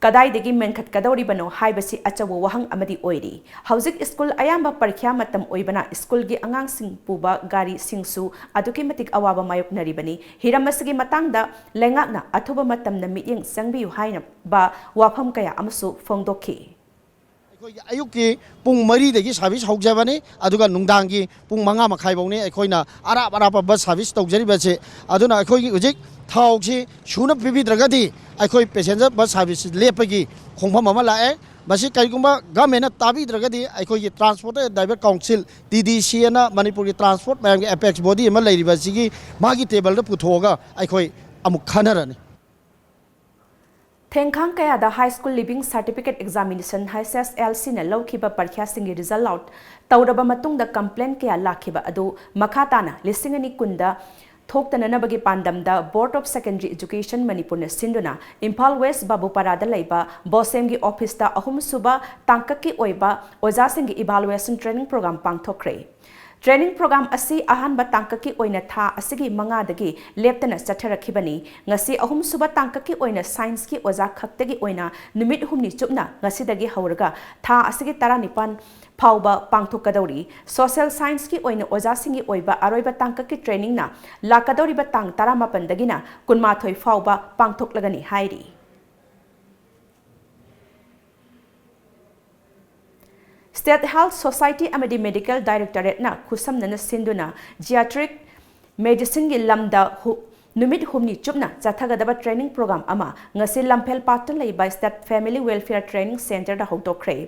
ꯀꯗꯥꯏꯗꯒꯤ ꯃꯦꯟꯈꯠꯀꯗꯧꯔꯤꯕꯅꯣ ꯍꯥꯏꯕꯁꯤ ꯑꯆꯧꯕ ꯋꯥꯍꯪ ꯑꯃꯗꯤ ꯑꯣꯏꯔꯤ꯫ ꯍꯧꯖꯤꯛ school ꯑꯌꯥꯝꯕ ꯄꯔꯤꯈ꯭ꯌꯥ ꯃꯇꯝ ꯑꯣꯏꯕꯅ schoolꯒꯤ ꯑꯉꯥꯡꯁꯤꯡ ꯄꯨꯕ ꯒꯥꯔꯤꯁꯤꯡꯁꯨ ꯑꯗꯨꯛꯀꯤ ꯃꯇꯤꯛ ꯑꯋꯥꯕ ꯃꯥꯌꯣꯛꯅꯔꯤꯕꯅꯤ꯫ ꯍꯤꯔꯝ ꯑꯁꯤꯒꯤ ꯃꯇꯥꯡꯗ ꯂꯩꯉꯥꯛꯅ ꯑꯊꯨꯕ ꯃꯇꯝꯗ ꯃꯤꯠꯌꯦꯡ ꯆꯪꯕꯤꯌꯨ ꯍꯥꯏꯅꯕ ꯋꯥꯐꯝ ꯀꯌꯥ ꯑꯃꯁꯨ ꯐꯣꯡꯗꯣꯛꯈꯤ꯫ ꯑꯩꯈꯣꯏꯒꯤ ꯑꯌꯨꯛꯀꯤ ꯄꯨꯡ ꯃꯔꯤꯗꯒꯤ service ꯍꯧꯖꯕꯅꯤ, ꯑꯗꯨꯒ ꯅꯨꯡꯗꯥꯡꯒꯤ ꯄꯨꯡ ꯃꯉꯥ ꯃꯈꯥꯏ ꯐꯥꯎꯅꯤ ꯑꯩꯈꯣꯏꯅ ꯑꯔꯥꯞ ꯑꯔꯥꯞꯄ bus service ꯇꯧꯖꯔꯤꯕꯁꯦ꯫ ꯑꯗꯨꯅ ꯑꯩꯈꯣꯏꯒꯤ ꯍꯧꯖꯤꯛ ꯊꯥꯎꯁꯤ ꯁꯨꯅ ꯄꯤꯕꯤꯗ꯭ꯔꯒꯗꯤ ꯑꯩꯈꯣꯏ passenger bus service ꯂꯦꯞꯄꯒꯤ ꯈꯣꯡꯐꯝ ꯑꯃ ꯂꯥꯛꯑꯦ꯫ ꯃꯁꯤ ꯀꯔꯤꯒꯨꯝꯕ governmentꯅ ꯇꯥꯕꯤꯗ꯭ꯔꯒꯗꯤ ꯑꯩꯈꯣꯏꯒꯤ Transport Driver Council, TDCAꯅ ꯃꯅꯤꯄꯨꯔꯒꯤ transport ꯃꯌꯥꯝꯒꯤ apex body ꯑꯃ ꯂꯩꯔꯤꯕ ꯑꯁꯤꯒꯤ ꯃꯥꯒꯤ tableꯗ ꯄꯨꯊꯣꯛꯑꯒ ꯑꯩꯈꯣꯏ ꯑꯃꯨꯛ ꯈꯟꯅꯔꯅꯤ꯫ ꯊꯦꯡꯈꯥꯡ ꯀꯌꯥꯗ High School Leaving Certificate Examination, HSLCꯅ ꯂꯧꯈꯤꯕ ꯄꯔꯤꯈ꯭ꯌꯥꯁꯤꯡꯒꯤ result out ꯇꯧꯔꯕ ꯃꯇꯨꯡꯗ complaint ꯀꯌꯥ ꯂꯥꯛꯈꯤꯕ ꯑꯗꯨ ꯃꯈꯥ ꯇꯥꯅ ꯂꯤꯁꯤꯡ ꯑꯅꯤ ꯀꯨꯟꯗ ꯊꯣꯛꯇꯅꯅꯕꯒꯤ ꯄꯥꯟꯗꯝꯗ Board of Secondary Education ꯃꯅꯤꯄꯨꯔꯅ ꯁꯤꯟꯗꯨꯅ ꯏꯝꯐꯥꯜ West ꯕꯥꯕꯨꯄꯥꯔꯥꯗ ꯂꯩꯕ BOSEMꯒꯤ officeꯇ ꯑꯍꯨꯝꯁꯨꯕ ꯇꯥꯡꯀꯛꯀꯤ ꯑꯣꯏꯕ ꯑꯣꯖꯥꯁꯤꯡꯒꯤ evaluation training program ꯄꯥꯡꯊꯣꯛꯈ꯭ꯔꯦ꯫ Training program ꯑꯁꯤ ꯑꯍꯥꯟꯕ ꯇꯥꯡꯀꯛꯀꯤ ꯑꯣꯏꯅ ꯊꯥ ꯑꯁꯤꯒꯤ ꯃꯉꯥꯗꯒꯤ ꯂꯦꯞꯇꯅ ꯆꯠꯊꯔꯛꯈꯤꯕꯅꯤ꯫ ꯉꯁꯤ ꯑꯍꯨꯝꯁꯨꯕ ꯇꯥꯡꯀꯛꯀꯤ ꯑꯣꯏꯅ scienceꯀꯤ ꯑꯣꯖꯥ ꯈꯛꯇꯒꯤ ꯑꯣꯏꯅ ꯅꯨꯃꯤꯠ ꯍꯨꯝꯅꯤ ꯆꯨꯞꯅ ꯉꯁꯤꯗꯒꯤ ꯍꯧꯔꯒ ꯊꯥ ꯑꯁꯤꯒꯤ ꯇꯔꯥꯅꯤꯄꯥꯟ ꯐꯥꯎꯕ ꯄꯥꯡꯊꯣꯛꯀꯗꯧꯔꯤ꯫ Social scienceꯀꯤ ꯑꯣꯏꯅ ꯑꯣꯖꯥꯁꯤꯡꯒꯤ ꯑꯣꯏꯕ ꯑꯔꯣꯏꯕ ꯇꯥꯡꯀꯛꯀꯤ trainingꯅ ꯂꯥꯛꯀꯗꯧꯔꯤꯕ ꯇꯥꯡ ꯇꯔꯥꯃꯥꯄꯟꯗꯒꯤꯅ ꯀꯨꯟꯃꯥꯊꯣꯏ ꯐꯥꯎꯕ ꯄꯥꯡꯊꯣꯛꯂꯒꯅꯤ ꯍꯥꯏꯔꯤ꯫ State Health Society ꯑꯃꯗꯤ Medical Directorateꯅ ꯈꯨꯠꯁꯝꯅꯅ ꯁꯤꯟꯗꯨꯅ geriatric medicineꯒꯤ ꯂꯝꯗ ꯍꯨ-, ꯅꯨꯃꯤꯠ ꯍꯨꯝꯅꯤ ꯆꯨꯞꯅ ꯆꯠꯊꯒꯗꯕ training program ꯑꯃ ꯉꯁꯤ ꯂꯝꯐꯦꯜ ꯄꯥꯠꯇ ꯂꯩꯕ State Family Welfare Training Centreꯗ ꯍꯧꯗꯣꯛꯈ꯭ꯔꯦ꯫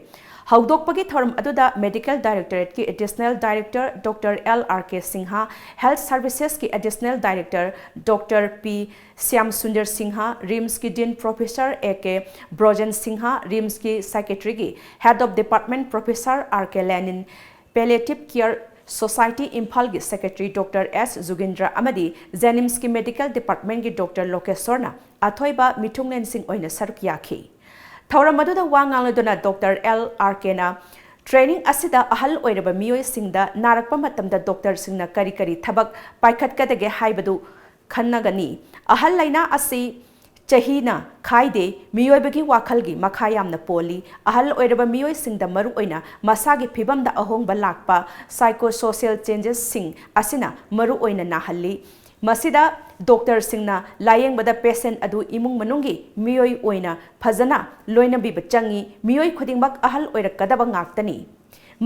ꯍꯧꯗꯣꯛꯄꯒꯤ ꯊꯧꯔꯝ ꯑꯗꯨꯗ Medical Directorateꯀꯤ Additional Director Doctor L R K Singha, Health Servicesꯀꯤ Additional Director Doctor P Shyam Sundar Singh, RIMSꯀꯤ Dean Professor A K Brojen Singh, RIMSꯀꯤ Secretaryꯒꯤ Head of Department Professor R K Lenin, Palliative Care Society ꯏꯝꯐꯥꯜꯒꯤ Secretary Doctor S ꯖꯨꯒꯤꯟꯗ꯭ꯔ ꯑꯃꯗꯤ JNIMSꯀꯤ Medical Departmentꯀꯤ Doctor ꯂꯣꯀꯦꯁꯣꯔꯅ ꯑꯊꯣꯏꯕ ꯃꯤꯊꯨꯡꯂꯦꯟꯁꯤꯡ ꯑꯣꯏꯅ ꯁꯔꯨꯛ ꯌꯥꯈꯤ꯫ ꯊꯧꯔꯝ ꯑꯗꯨꯗ ꯋꯥ ꯉꯥꯡꯂꯗꯨꯅ Doctor L R Kꯅ training ꯑꯁꯤꯗ ꯑꯍꯜ ꯑꯣꯏꯔꯕ ꯃꯤꯑꯣꯏꯁꯤꯡꯗ ꯅꯥꯔꯛꯄ ꯃꯇꯝꯗ doctorꯁꯤꯡꯅ ꯀꯔꯤ ꯀꯔꯤ ꯊꯕꯛ ꯄꯥꯏꯈꯠꯀꯗꯒꯦ ꯍꯥꯏꯕꯗꯨ ꯈꯟꯅꯒꯅꯤ꯫ ꯑꯍꯜ ꯂꯩꯅꯥ ꯑꯁꯤ ꯆꯍꯤꯅ ꯈꯥꯏꯗꯦ, ꯃꯤꯑꯣꯏꯕꯒꯤ ꯋꯥꯈꯜꯒꯤ ꯃꯈꯥ ꯌꯥꯝꯅ ꯄꯣꯜꯂꯤ꯫ ꯑꯍꯜ ꯑꯣꯏꯔꯕ ꯃꯤꯑꯣꯏꯁꯤꯡꯗ ꯃꯔꯨꯑꯣꯏꯅ ꯃꯁꯥꯒꯤ ꯐꯤꯕꯝꯗ ꯑꯍꯣꯡꯕ ꯂꯥꯛꯄ, psychosocial changesꯁꯤꯡ ꯑꯁꯤꯅ ꯃꯔꯨꯑꯣꯏꯅ ꯅꯥꯍꯜꯂꯤ꯫ ꯃꯁꯤꯗ doctorꯁꯤꯡꯅ ꯂꯥꯌꯦꯡꯕꯗ patient ꯑꯗꯨ ꯏꯃꯨꯡ ꯃꯅꯨꯡꯒꯤ ꯃꯤꯑꯣꯏ ꯑꯣꯏꯅ ꯐꯖꯅ ꯂꯣꯏꯅꯕꯤꯕ ꯆꯪꯏ꯫ ꯃꯤꯑꯣꯏ ꯈꯨꯗꯤꯡꯃꯛ ꯑꯍꯜ ꯑꯣꯏꯔꯛꯀꯗꯕ ꯉꯥꯛꯇꯅꯤ꯫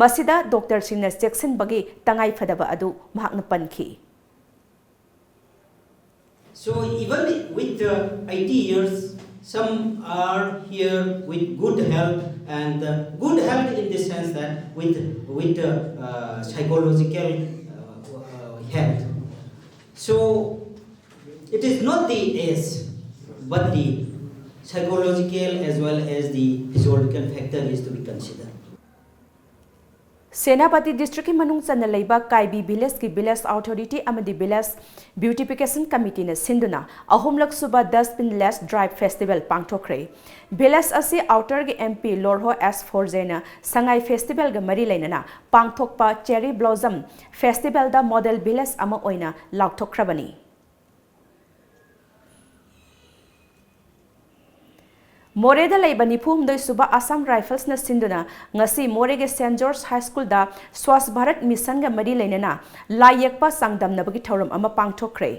ꯃꯁꯤꯗ doctorꯁꯤꯡꯅ ꯆꯦꯛꯁꯤꯟꯕꯒꯤ ꯇꯉꯥꯏꯐꯗꯕ ꯑꯗꯨ ꯃꯍꯥꯛꯅ ꯄꯟꯈꯤ꯫ So even with uh, eighty years, some are here with good health, and uh, good health in the sense that with with uh, uh, psychological uh, uh, health. So it is not the age, but the psychological as well as the physiological factor is to be considered. Senapati ꯗꯤꯁꯇ꯭ꯔꯤꯛꯀꯤ ꯃꯅꯨꯡ ꯆꯟꯅ ꯂꯩꯕ ꯀꯥꯏꯕꯤ ꯚꯤꯂꯦꯖꯀꯤ village authority ꯑꯃꯗꯤ village beautification ꯀꯃꯤꯇꯤꯅ ꯁꯤꯟꯗꯨꯅ ꯑꯍꯨꯝꯂꯛ ꯁꯨꯕ ꯗꯁꯕꯤꯟ less driver festival ꯄꯥꯡꯊꯣꯛꯈ꯭ꯔꯦ꯫ Village ꯑꯁꯤ ꯑꯥꯎꯇꯔꯒꯤ M P ꯂꯣꯔꯍꯣ ꯑꯦꯁ ꯐꯣꯔꯖꯦꯅ ꯁꯉꯥꯏ ꯐꯦꯁꯇꯤꯚꯦꯜꯒ ꯃꯔꯤ ꯂꯩꯅꯅ ꯄꯥꯡꯊꯣꯛꯄ ꯆꯦꯔꯤ ꯕ꯭ꯂꯣꯖꯝ ꯐꯦꯁꯇꯤꯚꯦꯜꯗ ꯃꯣꯗꯦꯜ ꯚꯤꯂꯦꯖ ꯑꯃ ꯑꯣꯏꯅ ꯂꯥꯎꯊꯣꯛꯈ꯭ꯔꯕꯅꯤ꯫ ꯃꯣꯔꯦꯗ ꯂꯩꯕ ꯅꯤꯐꯨ ꯍꯨꯝꯗꯣꯏ ꯁꯨꯕ ꯑꯁꯥꯝ ꯔꯥꯏꯐꯜꯁꯅ ꯁꯤꯟꯗꯨꯅ ꯉꯁꯤ ꯃꯣꯔꯦꯒꯤ ꯁꯦꯟꯠ ꯖꯣꯔꯖ ꯍꯥꯏ ꯁ꯭ꯀꯨꯜꯗ ꯁ꯭ꯋꯥꯁ ꯚꯥꯔꯠ ꯃꯤꯁꯟꯒ ꯃꯔꯤ ꯂꯩꯅꯅ ꯂꯥꯏ ꯌꯦꯛꯄ ꯆꯥꯡꯗꯝꯅꯕꯒꯤ ꯊꯧꯔꯝ ꯑꯃ ꯄꯥꯡꯊꯣꯛꯈ꯭ꯔꯦ꯫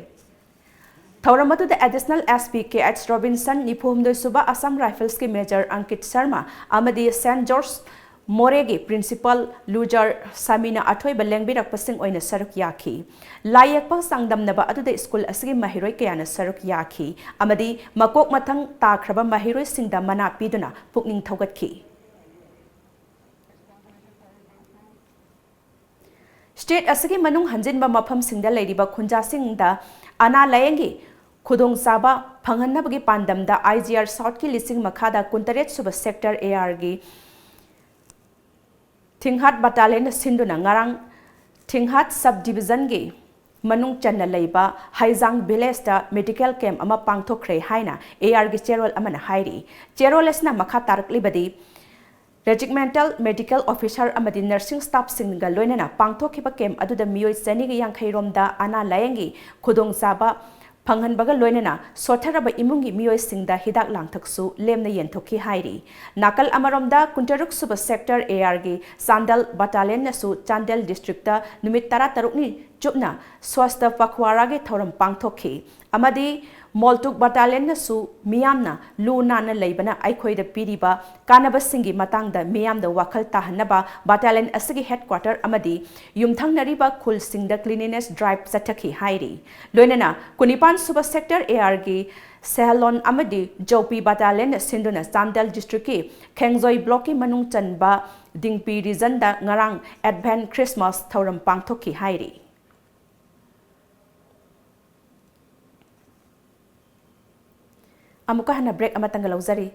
ꯊꯧꯔꯝ ꯑꯗꯨꯗ additional S P K H Robinson, ꯅꯤꯐꯨ ꯍꯨꯝꯗꯣꯏ ꯁꯨꯕ ꯑꯁꯥꯝ ꯔꯥꯏꯐꯜꯁꯀꯤ ꯃꯦꯖꯔ ꯑꯪꯀꯤꯠ ꯁꯔꯃ ꯑꯃꯗꯤ ꯁꯦꯟꯠ ꯖꯣꯔꯖ ꯃꯣꯔꯦꯒꯤ ꯄ꯭ꯔꯤꯟꯁꯤꯄꯥꯜ ꯂꯨꯖꯥꯔ ꯁꯥꯃꯤꯅ ꯑꯊꯣꯏꯕ ꯂꯦꯡꯕꯤꯔꯛꯄꯁꯤꯡ ꯑꯣꯏꯅ ꯁꯔꯨꯛ ꯌꯥꯈꯤ꯫ ꯂꯥꯏ ꯌꯦꯛꯄ ꯆꯥꯡꯗꯝꯅꯕ ꯑꯗꯨꯗ ꯁ꯭ꯀꯨꯜ ꯑꯁꯤꯒꯤ ꯃꯍꯩꯔꯣꯏ ꯀꯌꯥꯅ ꯁꯔꯨꯛ ꯌꯥꯈꯤ ꯑꯃꯗꯤ ꯃꯀꯣꯛ ꯃꯊꯪ ꯇꯥꯈ꯭ꯔꯕ ꯃꯍꯩꯔꯣꯏꯁꯤꯡꯗ ꯃꯅꯥ ꯄꯤꯗꯨꯅ ꯄꯨꯛꯅꯤꯡ ꯊꯧꯒꯠꯈꯤ꯫ ꯁ꯭ꯇꯦꯠ ꯑꯁꯤꯒꯤ ꯃꯅꯨꯡ ꯍꯟꯖꯤꯟꯕ ꯃꯐꯝꯁꯤꯡꯗ ꯂꯩꯔꯤꯕ ꯈꯨꯟꯖꯥꯁꯤꯡꯗ ꯑꯅꯥ ꯂꯥꯌꯦꯡꯒꯤ ꯈꯨꯗꯣꯡꯆꯥꯕ ꯐꯪꯍꯟꯅꯕꯒꯤ ꯄꯥꯟꯗꯝꯗ ꯑꯥꯏ ꯖꯤ ꯑꯥꯔ ꯁꯥꯎꯠꯀꯤ ꯂꯤꯁꯤꯡ ꯃꯈꯥꯗ ꯀꯨꯟꯇꯔꯦꯠ ꯁꯨꯕ ꯁꯦꯛꯇꯔ ꯑꯦ ꯑꯥꯔꯒꯤ ꯊꯤꯡꯍꯥꯠ ꯕꯇꯥꯂꯤꯌꯟꯅ ꯁꯤꯟꯗꯨꯅ ꯉꯔꯥꯡ ꯊꯤꯡꯍꯥꯠ ꯁꯕ ꯗꯤꯕꯤꯖꯟꯒꯤ ꯃꯅꯨꯡ ꯆꯟꯅ ꯂꯩꯕ ꯍꯩꯖꯥꯡ ꯚꯤꯂꯦꯖꯇ ꯃꯦꯗꯤꯀꯦꯜ ꯀꯦꯝꯞ ꯑꯃ ꯄꯥꯡꯊꯣꯛꯈ꯭ꯔꯦ ꯍꯥꯏꯅ ꯑꯦ ꯑꯥꯔꯒꯤ ꯆꯦꯔꯣꯜ ꯑꯃꯅ ꯍꯥꯏꯔꯤ꯫ ꯆꯦꯔꯣꯜ ꯑꯁꯤꯅ ꯃꯈꯥ ꯇꯥꯔꯛꯂꯤꯕꯗꯤ, ꯔꯦꯖꯤꯃꯦꯟꯇꯦꯜ ꯃꯦꯗꯤꯀꯦꯜ ꯑꯣꯐꯤꯁꯥꯔ ꯑꯃꯗꯤ ꯅꯔꯁꯤꯡ ꯁ꯭ꯇꯥꯐꯁꯤꯡꯒ ꯂꯣꯏꯅꯅ ꯄꯥꯡꯊꯣꯛꯈꯤꯕ ꯀꯦꯝꯞ ꯑꯗꯨꯗ ꯃꯤꯑꯣꯏ ꯆꯅꯤꯒ ꯌꯥꯡꯈꯩ ꯔꯣꯝꯗ ꯑꯅꯥ ꯂꯥꯌꯦꯡꯒꯤ ꯈꯨꯗꯣꯡꯆꯥꯕ ꯐꯪꯍꯟꯕꯒ ꯂꯣꯏꯅꯅ ꯁꯣꯠꯊꯔꯕ ꯏꯃꯨꯡꯒꯤ ꯃꯤꯑꯣꯏꯁꯤꯡꯗ ꯍꯤꯗꯥꯛ ꯂꯥꯡꯊꯛꯁꯨ ꯂꯦꯝꯅ ꯌꯦꯟꯊꯣꯛꯈꯤ ꯍꯥꯏꯔꯤ꯫ ꯅꯥꯀꯜ ꯑꯃꯔꯣꯝꯗ, ꯀꯨꯟꯇꯔꯨꯛ ꯁꯨꯕ ꯁꯦꯛꯇꯔ ꯑꯦ ꯑꯥꯔꯒꯤ ꯆꯥꯟꯗꯦꯜ ꯕꯇꯥꯂꯤꯌꯟꯅꯁꯨ ꯆꯥꯟꯗꯦꯜ ꯗꯤꯁꯇ꯭ꯔꯤꯛꯇ ꯅꯨꯃꯤꯠ ꯇꯔꯥꯇꯔꯨꯛꯅꯤ ꯆꯨꯞꯅ ꯁ꯭ꯋꯥꯁꯊ ꯄꯈ꯭ꯋꯥꯔꯥꯒꯤ ꯊꯧꯔꯝ ꯄꯥꯡꯊꯣꯛꯈꯤ ꯑꯃꯗꯤ ꯃꯣꯜꯇꯨꯛ ꯕꯇꯥꯂꯤꯌꯟꯅꯁꯨ ꯃꯤꯌꯥꯝꯅ ꯂꯨ ꯅꯥꯟꯅ ꯂꯩꯕꯅ ꯑꯩꯈꯣꯏꯗ ꯄꯤꯔꯤꯕ ꯀꯥꯟꯅꯕꯁꯤꯡꯒꯤ ꯃꯇꯥꯡꯗ ꯃꯤꯌꯥꯝꯗ ꯋꯥꯈꯜ ꯇꯥꯍꯟꯅꯕ ꯕꯇꯥꯂꯤꯌꯟ ꯑꯁꯤꯒꯤ ꯍꯦꯗꯀ꯭ꯋꯥꯇꯔ ꯑꯃꯗꯤ ꯌꯨꯝꯊꯪꯅꯔꯤꯕ ꯈꯨꯜꯁꯤꯡꯗ ꯀ꯭ꯂꯤꯅꯤꯅꯦꯁ ꯗ꯭ꯔꯥꯏꯚ ꯆꯠꯊꯈꯤ ꯍꯥꯏꯔꯤ꯫ ꯂꯣꯏꯅꯅ ꯀꯨꯟꯅꯤꯄꯥꯟ ꯁꯨꯕ ꯁꯦꯛꯇꯔ ꯑꯦ ꯑꯥꯔꯒꯤ ꯁꯦꯍꯂꯣꯟ ꯑꯃꯗꯤ ꯖꯧꯄꯤ ꯕꯇꯥꯂꯤꯌꯟꯅ ꯁꯤꯟꯗꯨꯅ ꯆꯥꯟꯗꯦꯜ ꯗꯤꯁꯇ꯭ꯔꯤꯛꯀꯤ ꯈꯦꯡꯖꯣꯏ ꯕ꯭ꯂꯣꯛꯀꯤ ꯃꯅꯨꯡ ꯆꯟꯕ ꯗꯤꯡꯄꯤ ꯔꯤꯖꯟꯗ ꯉꯔꯥꯡ ꯑꯦꯗꯚꯦꯟꯠ ꯈ꯭ꯔꯤꯁꯃꯥꯁ ꯊꯧꯔꯝ ꯄꯥꯡꯊꯣꯛꯈꯤ ꯍꯥꯏꯔꯤ꯫ ꯑꯃꯨꯛꯀ ꯍꯟꯅ ꯕ꯭ꯔꯦꯛ ꯑꯃꯇꯪꯒ ꯂꯧꯖꯔꯤ꯫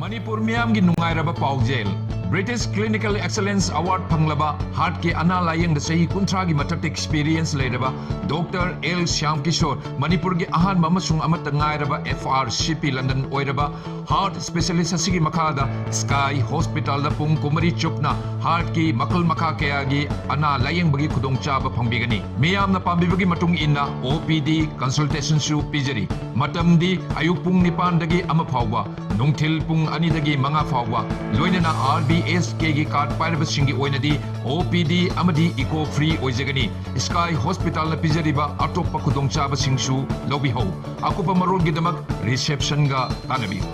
ꯃꯅꯤꯄꯨꯔ ꯃꯤꯌꯥꯝꯒꯤ ꯅꯨꯡꯉꯥꯏꯔꯕ ꯄꯥꯎꯖꯦꯜ, British Clinical Excellence Award ꯐꯪꯂꯕ ꯍꯥꯔꯠꯀꯤ ꯑꯅꯥ ꯂꯥꯌꯦꯡꯗ ꯆꯍꯤ ꯀꯨꯟꯊ꯭ꯔꯥꯒꯤ ꯃꯊꯛꯇ ꯑꯦꯛꯁꯄꯤꯔꯤꯌꯦꯟꯁ ꯂꯩꯔꯕ ꯗꯣꯛꯇꯔ ꯑꯦꯜ ꯁ꯭ꯌꯥꯝ ꯀꯤꯁꯣꯔ, ꯃꯅꯤꯄꯨꯔꯒꯤ ꯑꯍꯥꯟꯕ ꯑꯃꯁꯨꯡ ꯑꯃꯠꯇ ꯉꯥꯏꯔꯕ ꯑꯦꯐ ꯑꯥꯔ ꯁꯤ ꯄꯤ ꯂꯟꯗꯟ ꯑꯣꯏꯔꯕ ꯍꯥꯔꯠ ꯁ꯭ꯄꯦꯁꯤꯌꯦꯂꯤꯁ ꯑꯁꯤꯒꯤ ꯃꯈꯥꯗ ꯁ꯭ꯀꯥꯏ ꯍꯣꯁꯄꯤꯇꯥꯜꯗ ꯄꯨꯡ ꯀꯨꯟꯃꯔꯤ ꯆꯨꯞꯅ ꯍꯥꯔꯠꯀꯤ ꯃꯈꯜ ꯃꯈꯥ ꯀꯌꯥꯒꯤ ꯑꯅꯥ ꯂꯥꯌꯦꯡꯕꯒꯤ ꯈꯨꯗꯣꯡꯆꯥꯕ ꯐꯪꯕꯤꯒꯅꯤ꯫ ꯃꯤꯌꯥꯝꯅ ꯄꯥꯝꯕꯤꯕꯒꯤ ꯃꯇꯨꯡ ꯏꯟꯅ ꯑꯣ ꯄꯤ ꯗꯤ ꯀꯟꯁꯜꯇꯦꯁꯟꯁꯨ ꯄꯤꯖꯔꯤ꯫ ꯃꯇꯝꯗꯤ ꯑꯌꯨꯛ ꯄꯨꯡ ꯅꯤꯄꯥꯟꯗꯒꯤ ꯑꯃ ꯐꯥꯎꯕ, ꯅꯨꯡꯊꯤꯜ ꯄꯨꯡ ꯑꯅꯤꯗꯒꯤ ꯃꯉꯥ ꯐꯥꯎꯕ, ꯂꯣꯏꯅꯅ ꯑꯥꯔ ꯕꯤ ꯑꯦꯁ ꯀꯦꯒꯤ ꯀꯥꯔꯗ ꯄꯥꯏꯔꯕꯁꯤꯡꯒꯤ ꯑꯣꯏꯅꯗꯤ ꯑꯣ ꯄꯤ ꯗꯤ ꯑꯃꯗꯤ ꯏꯀꯣ ꯐ꯭ꯔꯤ ꯑꯣꯏꯖꯒꯅꯤ꯫ ꯁ꯭ꯀꯥꯏ ꯍꯣꯁꯄꯤꯇꯥꯜꯅ ꯄꯤꯖꯔꯤꯕ ꯑꯇꯣꯞꯄ ꯈꯨꯗꯣꯡꯆꯥꯕꯁꯤꯡꯁꯨ ꯂꯧꯕꯤꯍꯧ꯫ ꯑꯀꯨꯞꯄ ꯃꯔꯣꯜꯒꯤꯗꯃꯛ ꯔꯤꯁꯦꯞꯁꯟꯒ ꯇꯥꯟꯅꯕꯤꯌꯨ꯫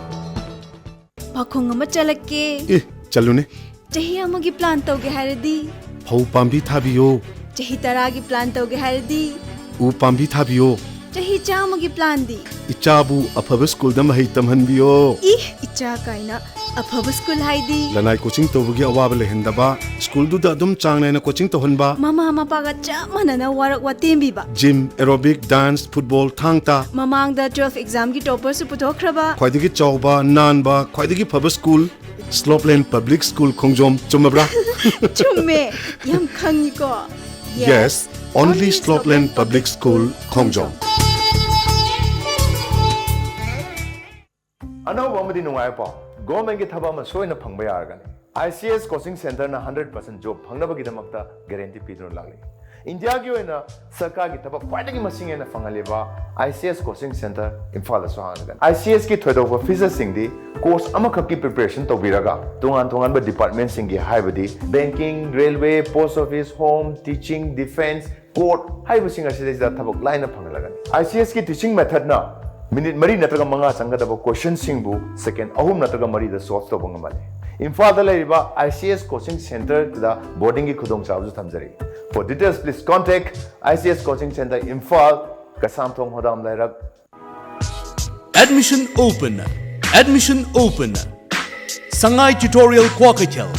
ꯄꯥꯈꯣꯡ ꯑꯃ ꯆꯠꯂꯛꯀꯦ꯫ ꯑꯦ, ꯆꯠꯂꯨꯅꯦ꯫ ꯆꯍꯤ ꯑꯃꯒꯤ ꯄ꯭ꯂꯥꯟ ꯇꯧꯒꯦ ꯍꯥꯏꯔꯗꯤ? ꯐꯧ ꯄꯥꯝꯕꯤ ꯊꯥꯕꯤꯌꯣ꯫ ꯆꯍꯤ ꯇꯔꯥꯒꯤ ꯄ꯭ꯂꯥꯟ ꯇꯧꯒꯦ ꯍꯥꯏꯔꯗꯤ? ꯎ ꯄꯥꯝꯕꯤ ꯊꯥꯕꯤꯌꯣ꯫ ꯆꯍꯤ ꯆꯥꯝꯃꯒꯤ ꯄ꯭ꯂꯥꯟꯗꯤ? ꯏꯆꯥꯕꯨ ꯑꯐꯕ ꯁ꯭ꯀꯨꯜꯗ ꯃꯍꯩ ꯇꯝꯍꯟꯕꯤꯌꯣ꯫ ꯏ, ꯏꯆꯥ ꯀꯥꯏꯅ꯫ ꯑꯐꯕ ꯁ꯭ꯀꯨꯜ ꯍꯥꯏꯗꯤ? ꯂꯅꯥꯏ ꯀꯣꯆꯤꯡ ꯇꯧꯕꯒꯤ ꯑꯋꯥꯕ ꯂꯩꯍꯟꯗꯕ, ꯁ꯭ꯀꯨꯜꯗꯨꯗ ꯑꯗꯨꯝ ꯆꯥꯡ ꯅꯥꯏꯅ ꯀꯣꯆꯤꯡ ꯇꯧꯍꯟꯕ꯫ ꯃꯃꯥ ꯃꯄꯥꯒ ꯆꯞ ꯃꯥꯟꯅꯅ ꯋꯥꯔꯛ ꯋꯥꯇꯦꯝꯕꯤꯕ꯫ ꯖꯤꯝ, ꯑꯦꯔꯣꯕꯤꯛ, ꯗꯥꯟꯁ, ꯐꯨꯠꯕꯣꯜ, ꯊꯥꯡ ꯇꯥ꯫ ꯃꯃꯥꯡꯗ ꯇꯨꯋꯦꯜꯐ ꯑꯦꯛꯖꯥꯝꯒꯤ ꯇꯣꯄꯔꯁꯨ ꯄꯨꯊꯣꯛꯈ꯭ꯔꯕ꯫ ꯈ꯭ꯋꯥꯏꯗꯒꯤ ꯆꯥꯎꯕ, ꯅꯥꯟꯕ, ꯈ꯭ꯋꯥꯏꯗꯒꯤ ꯐꯕ ꯁ꯭ꯀꯨꯜ, ꯁ꯭ꯂꯣꯞꯂꯦꯟ ꯄꯕ꯭ꯂꯤꯛ ꯁ꯭ꯀꯨꯜ ꯈꯣꯡꯖꯣꯝ, ꯆꯨꯝꯃꯕ꯭ꯔꯥ? ꯆꯨꯝꯃꯦ, ꯌꯥꯝ ꯈꯪꯉꯤꯀꯣ꯫ Yes, only Slopeland Public School, ꯈꯣꯡꯖꯣꯝ꯫ ꯑꯅꯧꯕ ꯑꯃꯗꯤ ꯅꯨꯡꯉꯥꯏꯕ ꯄꯥꯎ, ꯒꯣꯔꯃꯦꯟꯒꯤ ꯊꯕꯛ ꯑꯃ ꯁꯣꯏꯅ ꯐꯪꯕ ꯌꯥꯔꯒꯅꯤ꯫ ꯑꯥꯏ ꯁꯤ ꯑꯦꯁ ꯀꯣꯆꯤꯡ ꯁꯦꯟꯇꯔꯅ ꯍꯟꯗ꯭ꯔꯦꯠ ꯄꯥꯔꯁꯦꯟ ꯖꯣꯕ ꯐꯪꯅꯕꯒꯤꯗꯃꯛꯇ ꯒꯦꯔꯦꯟꯇꯤ ꯄꯤꯗꯨꯅ ꯂꯥꯛꯂꯤ꯫ ꯏꯟꯗꯤꯌꯥꯒꯤ ꯑꯣꯏꯅ ꯁꯔꯀꯥꯔꯒꯤ ꯊꯕꯛ ꯈ꯭ꯋꯥꯏꯗꯒꯤ ꯃꯁꯤꯡ ꯍꯦꯟꯅ ꯐꯪꯍꯜꯂꯤꯕ ꯑꯥꯏ C S coaching centre ꯏꯝꯐꯥꯜꯗꯁꯨ ꯍꯥꯡꯂꯒꯅꯤ꯫ I C ꯑꯦꯁꯀꯤ ꯊꯣꯏꯗꯣꯛꯄ ꯐꯤꯆꯔꯁꯤꯡꯗꯤ ꯀꯣꯔꯁ ꯑꯃꯈꯛꯀꯤ ꯄ꯭ꯔꯤꯄꯦꯔꯦꯁꯟ ꯇꯧꯕꯤꯔꯒ ꯇꯣꯉꯥꯟ ꯇꯣꯉꯥꯟꯕ ꯗꯤꯄꯥꯔꯠꯃꯦꯟꯁꯤꯡꯒꯤ, ꯍꯥꯏꯕꯗꯤ banking, railway, post office, home, teaching, defence, court ꯍꯥꯏꯔꯤꯕꯁꯤꯡ ꯑꯁꯤꯗꯩꯁꯤꯗ ꯊꯕꯛ ꯂꯥꯏꯅ ꯐꯪꯍꯜꯂꯒꯅꯤ꯫ ꯑꯥꯏ ꯁꯤ ꯑꯦꯁꯀꯤ ꯇꯤꯆꯤꯡ ꯃꯦꯊꯠꯅ ꯃꯤꯅꯤꯠ ꯃꯔꯤ ꯅꯠꯇ꯭ꯔꯒ ꯃꯉꯥ ꯆꯪꯒꯗꯕ ꯀꯣꯏꯁꯟꯁꯤꯡꯕꯨ ꯁꯦꯀꯦꯟ ꯑꯍꯨꯝ ꯅꯠꯇ꯭ꯔꯒ ꯃꯔꯤꯗ ꯁꯣꯜꯚ ꯇꯧꯕ ꯉꯝꯍꯜꯂꯤ꯫ ꯏꯝꯐꯥꯜꯗ ꯂꯩꯔꯤꯕ ꯑꯥꯏ ꯁꯤ ꯑꯦꯁ ꯀꯣꯆꯤꯡ ꯁꯦꯟꯇꯔꯗ ꯕꯣꯔꯗꯤꯡꯒꯤ ꯈꯨꯗꯣꯡꯆꯥꯕꯁꯨ ꯊꯝꯖꯔꯤ꯫ For details, please contact I C S coaching centre Imphal, Keishamthong Hodam Leirak, Admission open. Admission open. Sangai Tutorial Kwokatel.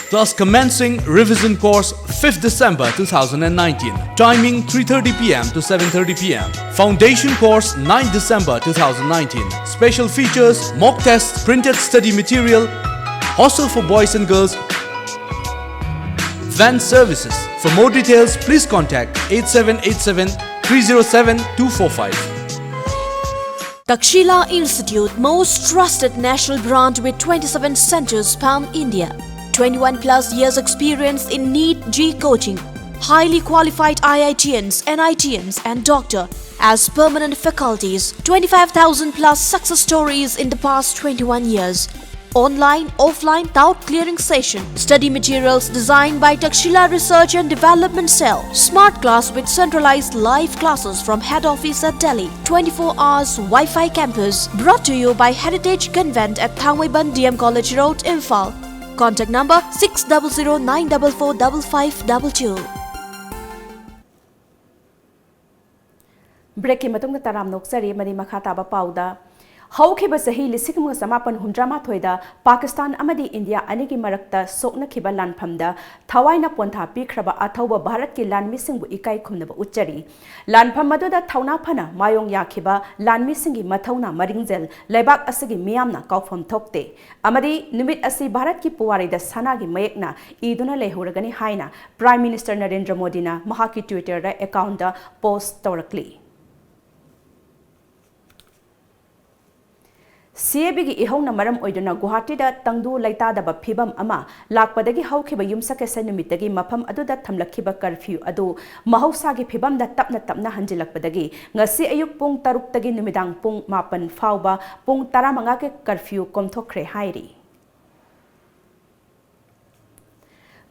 Class commencing revision course fifth December two thousand nineteen. Timing three thirty p m to seven thirty p m. Foundation course ninth December two thousand nineteen. Special features: mock test, printed study material, Hostel for boys and girls. Van services. For more details, please contact eight seven eight seven three zero seven two four five. Takshila Institute, most trusted national brand with twenty-seven centers pan India. twenty-one plus years experience in NEET G coaching. Highly qualified I I T Ns, N I T Ns, and doctor as permanent faculties. twenty-five thousand plus success stories in the past twenty-one years. Online, offline, doubt clearing session. Study materials designed by Takshila Research and Development Cell. Smart class with centralized live classes from head office at Delhi. twenty-four hours Wi-Fi campus. Brought to you by Heritage Convent at Thangmeiban D M College Road, Imphal. Contact number six double zero nine double four double five double two. ꯕ꯭ꯔꯦꯛꯀꯤ ꯃꯇꯨꯡꯗ ꯇꯔꯥꯝꯅ ꯑꯣꯛꯆꯔꯤ꯫ ꯃꯗꯤ ꯃꯈꯥ ꯇꯥꯕ ꯄꯥꯎꯗ, ꯍꯧꯈꯤꯕ ꯆꯍꯤ ꯂꯤꯁꯤꯡ ꯑꯃꯒ ꯆꯃꯥꯄꯟ ꯍꯨꯝꯗ꯭ꯔꯥ ꯃꯥꯊꯣꯏꯗ ꯄꯥꯀꯤꯁꯇꯥꯟ ꯑꯃꯗꯤ ꯏꯟꯗꯤꯌꯥ ꯑꯅꯤꯒꯤ ꯃꯔꯛꯇ ꯁꯣꯛꯅꯈꯤꯕ ꯂꯥꯟꯐꯝꯗ ꯊꯋꯥꯏꯅ ꯄꯣꯟꯊꯥ ꯄꯤꯈ꯭ꯔꯕ ꯑꯊꯧꯕ ꯚꯥꯔꯠꯀꯤ ꯂꯥꯟꯃꯤꯁꯤꯡꯕꯨ ꯏꯀꯥꯏ ꯈꯨꯝꯅꯕ ꯎꯠꯆꯔꯤ꯫ ꯂꯥꯟꯐꯝ ꯑꯗꯨꯗ ꯊꯧꯅꯥ ꯐꯅ ꯃꯥꯌꯣꯡ ꯌꯥꯈꯤꯕ ꯂꯥꯟꯃꯤꯁꯤꯡꯒꯤ ꯃꯊꯧꯅꯥ ꯃꯔꯤꯡꯖꯦꯜ ꯂꯩꯕꯥꯛ ꯑꯁꯤꯒꯤ ꯃꯤꯌꯥꯝꯅ ꯀꯥꯎꯐꯝ ꯊꯣꯛꯇꯦ꯫ ꯑꯃꯗꯤ ꯅꯨꯃꯤꯠ ꯑꯁꯤ ꯚꯥꯔꯠꯀꯤ ꯄꯨꯋꯥꯔꯤꯗ ꯁꯅꯥꯒꯤ ꯃꯌꯦꯛꯅ ꯏꯗꯨꯅ ꯂꯩꯍꯧꯔꯒꯅꯤ ꯍꯥꯏꯅ Prime Minister ꯅꯔꯦꯟꯗ꯭ꯔ ꯃꯣꯗꯤꯅ ꯃꯍꯥꯛꯀꯤ Twitter-ꯗ account-ꯇ post ꯇꯧꯔꯛꯂꯤ꯫ ꯁꯤ ꯑꯦ ꯕꯤꯒꯤ ꯏꯍꯧꯅ ꯃꯔꯝ ꯑꯣꯏꯗꯨꯅ ꯒꯨꯋꯥꯍꯥꯇꯤꯗ ꯇꯪꯗꯨ ꯂꯩꯇꯥꯗꯕ ꯐꯤꯕꯝ ꯑꯃ ꯂꯥꯛꯄꯗꯒꯤ ꯍꯧꯈꯤꯕ ꯌꯨꯝꯁꯀꯩꯁ ꯅꯨꯃꯤꯠꯇꯒꯤ ꯃꯐꯝ ꯑꯗꯨꯗ ꯊꯝꯂꯛꯈꯤꯕ curfew ꯑꯗꯨ ꯃꯍꯧꯁꯥꯒꯤ ꯐꯤꯕꯝꯗ ꯇꯞꯅ ꯇꯞꯅ ꯍꯟꯖꯤꯜꯂꯛꯄꯗꯒꯤ ꯉꯁꯤ ꯑꯌꯨꯛ ꯄꯨꯡ ꯇꯔꯨꯛꯇꯒꯤ ꯅꯨꯃꯤꯗꯥꯡ ꯄꯨꯡ ꯃꯥꯄꯟ ꯐꯥꯎꯕ ꯄꯨꯡ ꯇꯔꯥꯃꯉꯥꯒꯤ curfew ꯀꯣꯝꯊꯣꯛꯈ꯭ꯔꯦ ꯍꯥꯏꯔꯤ꯫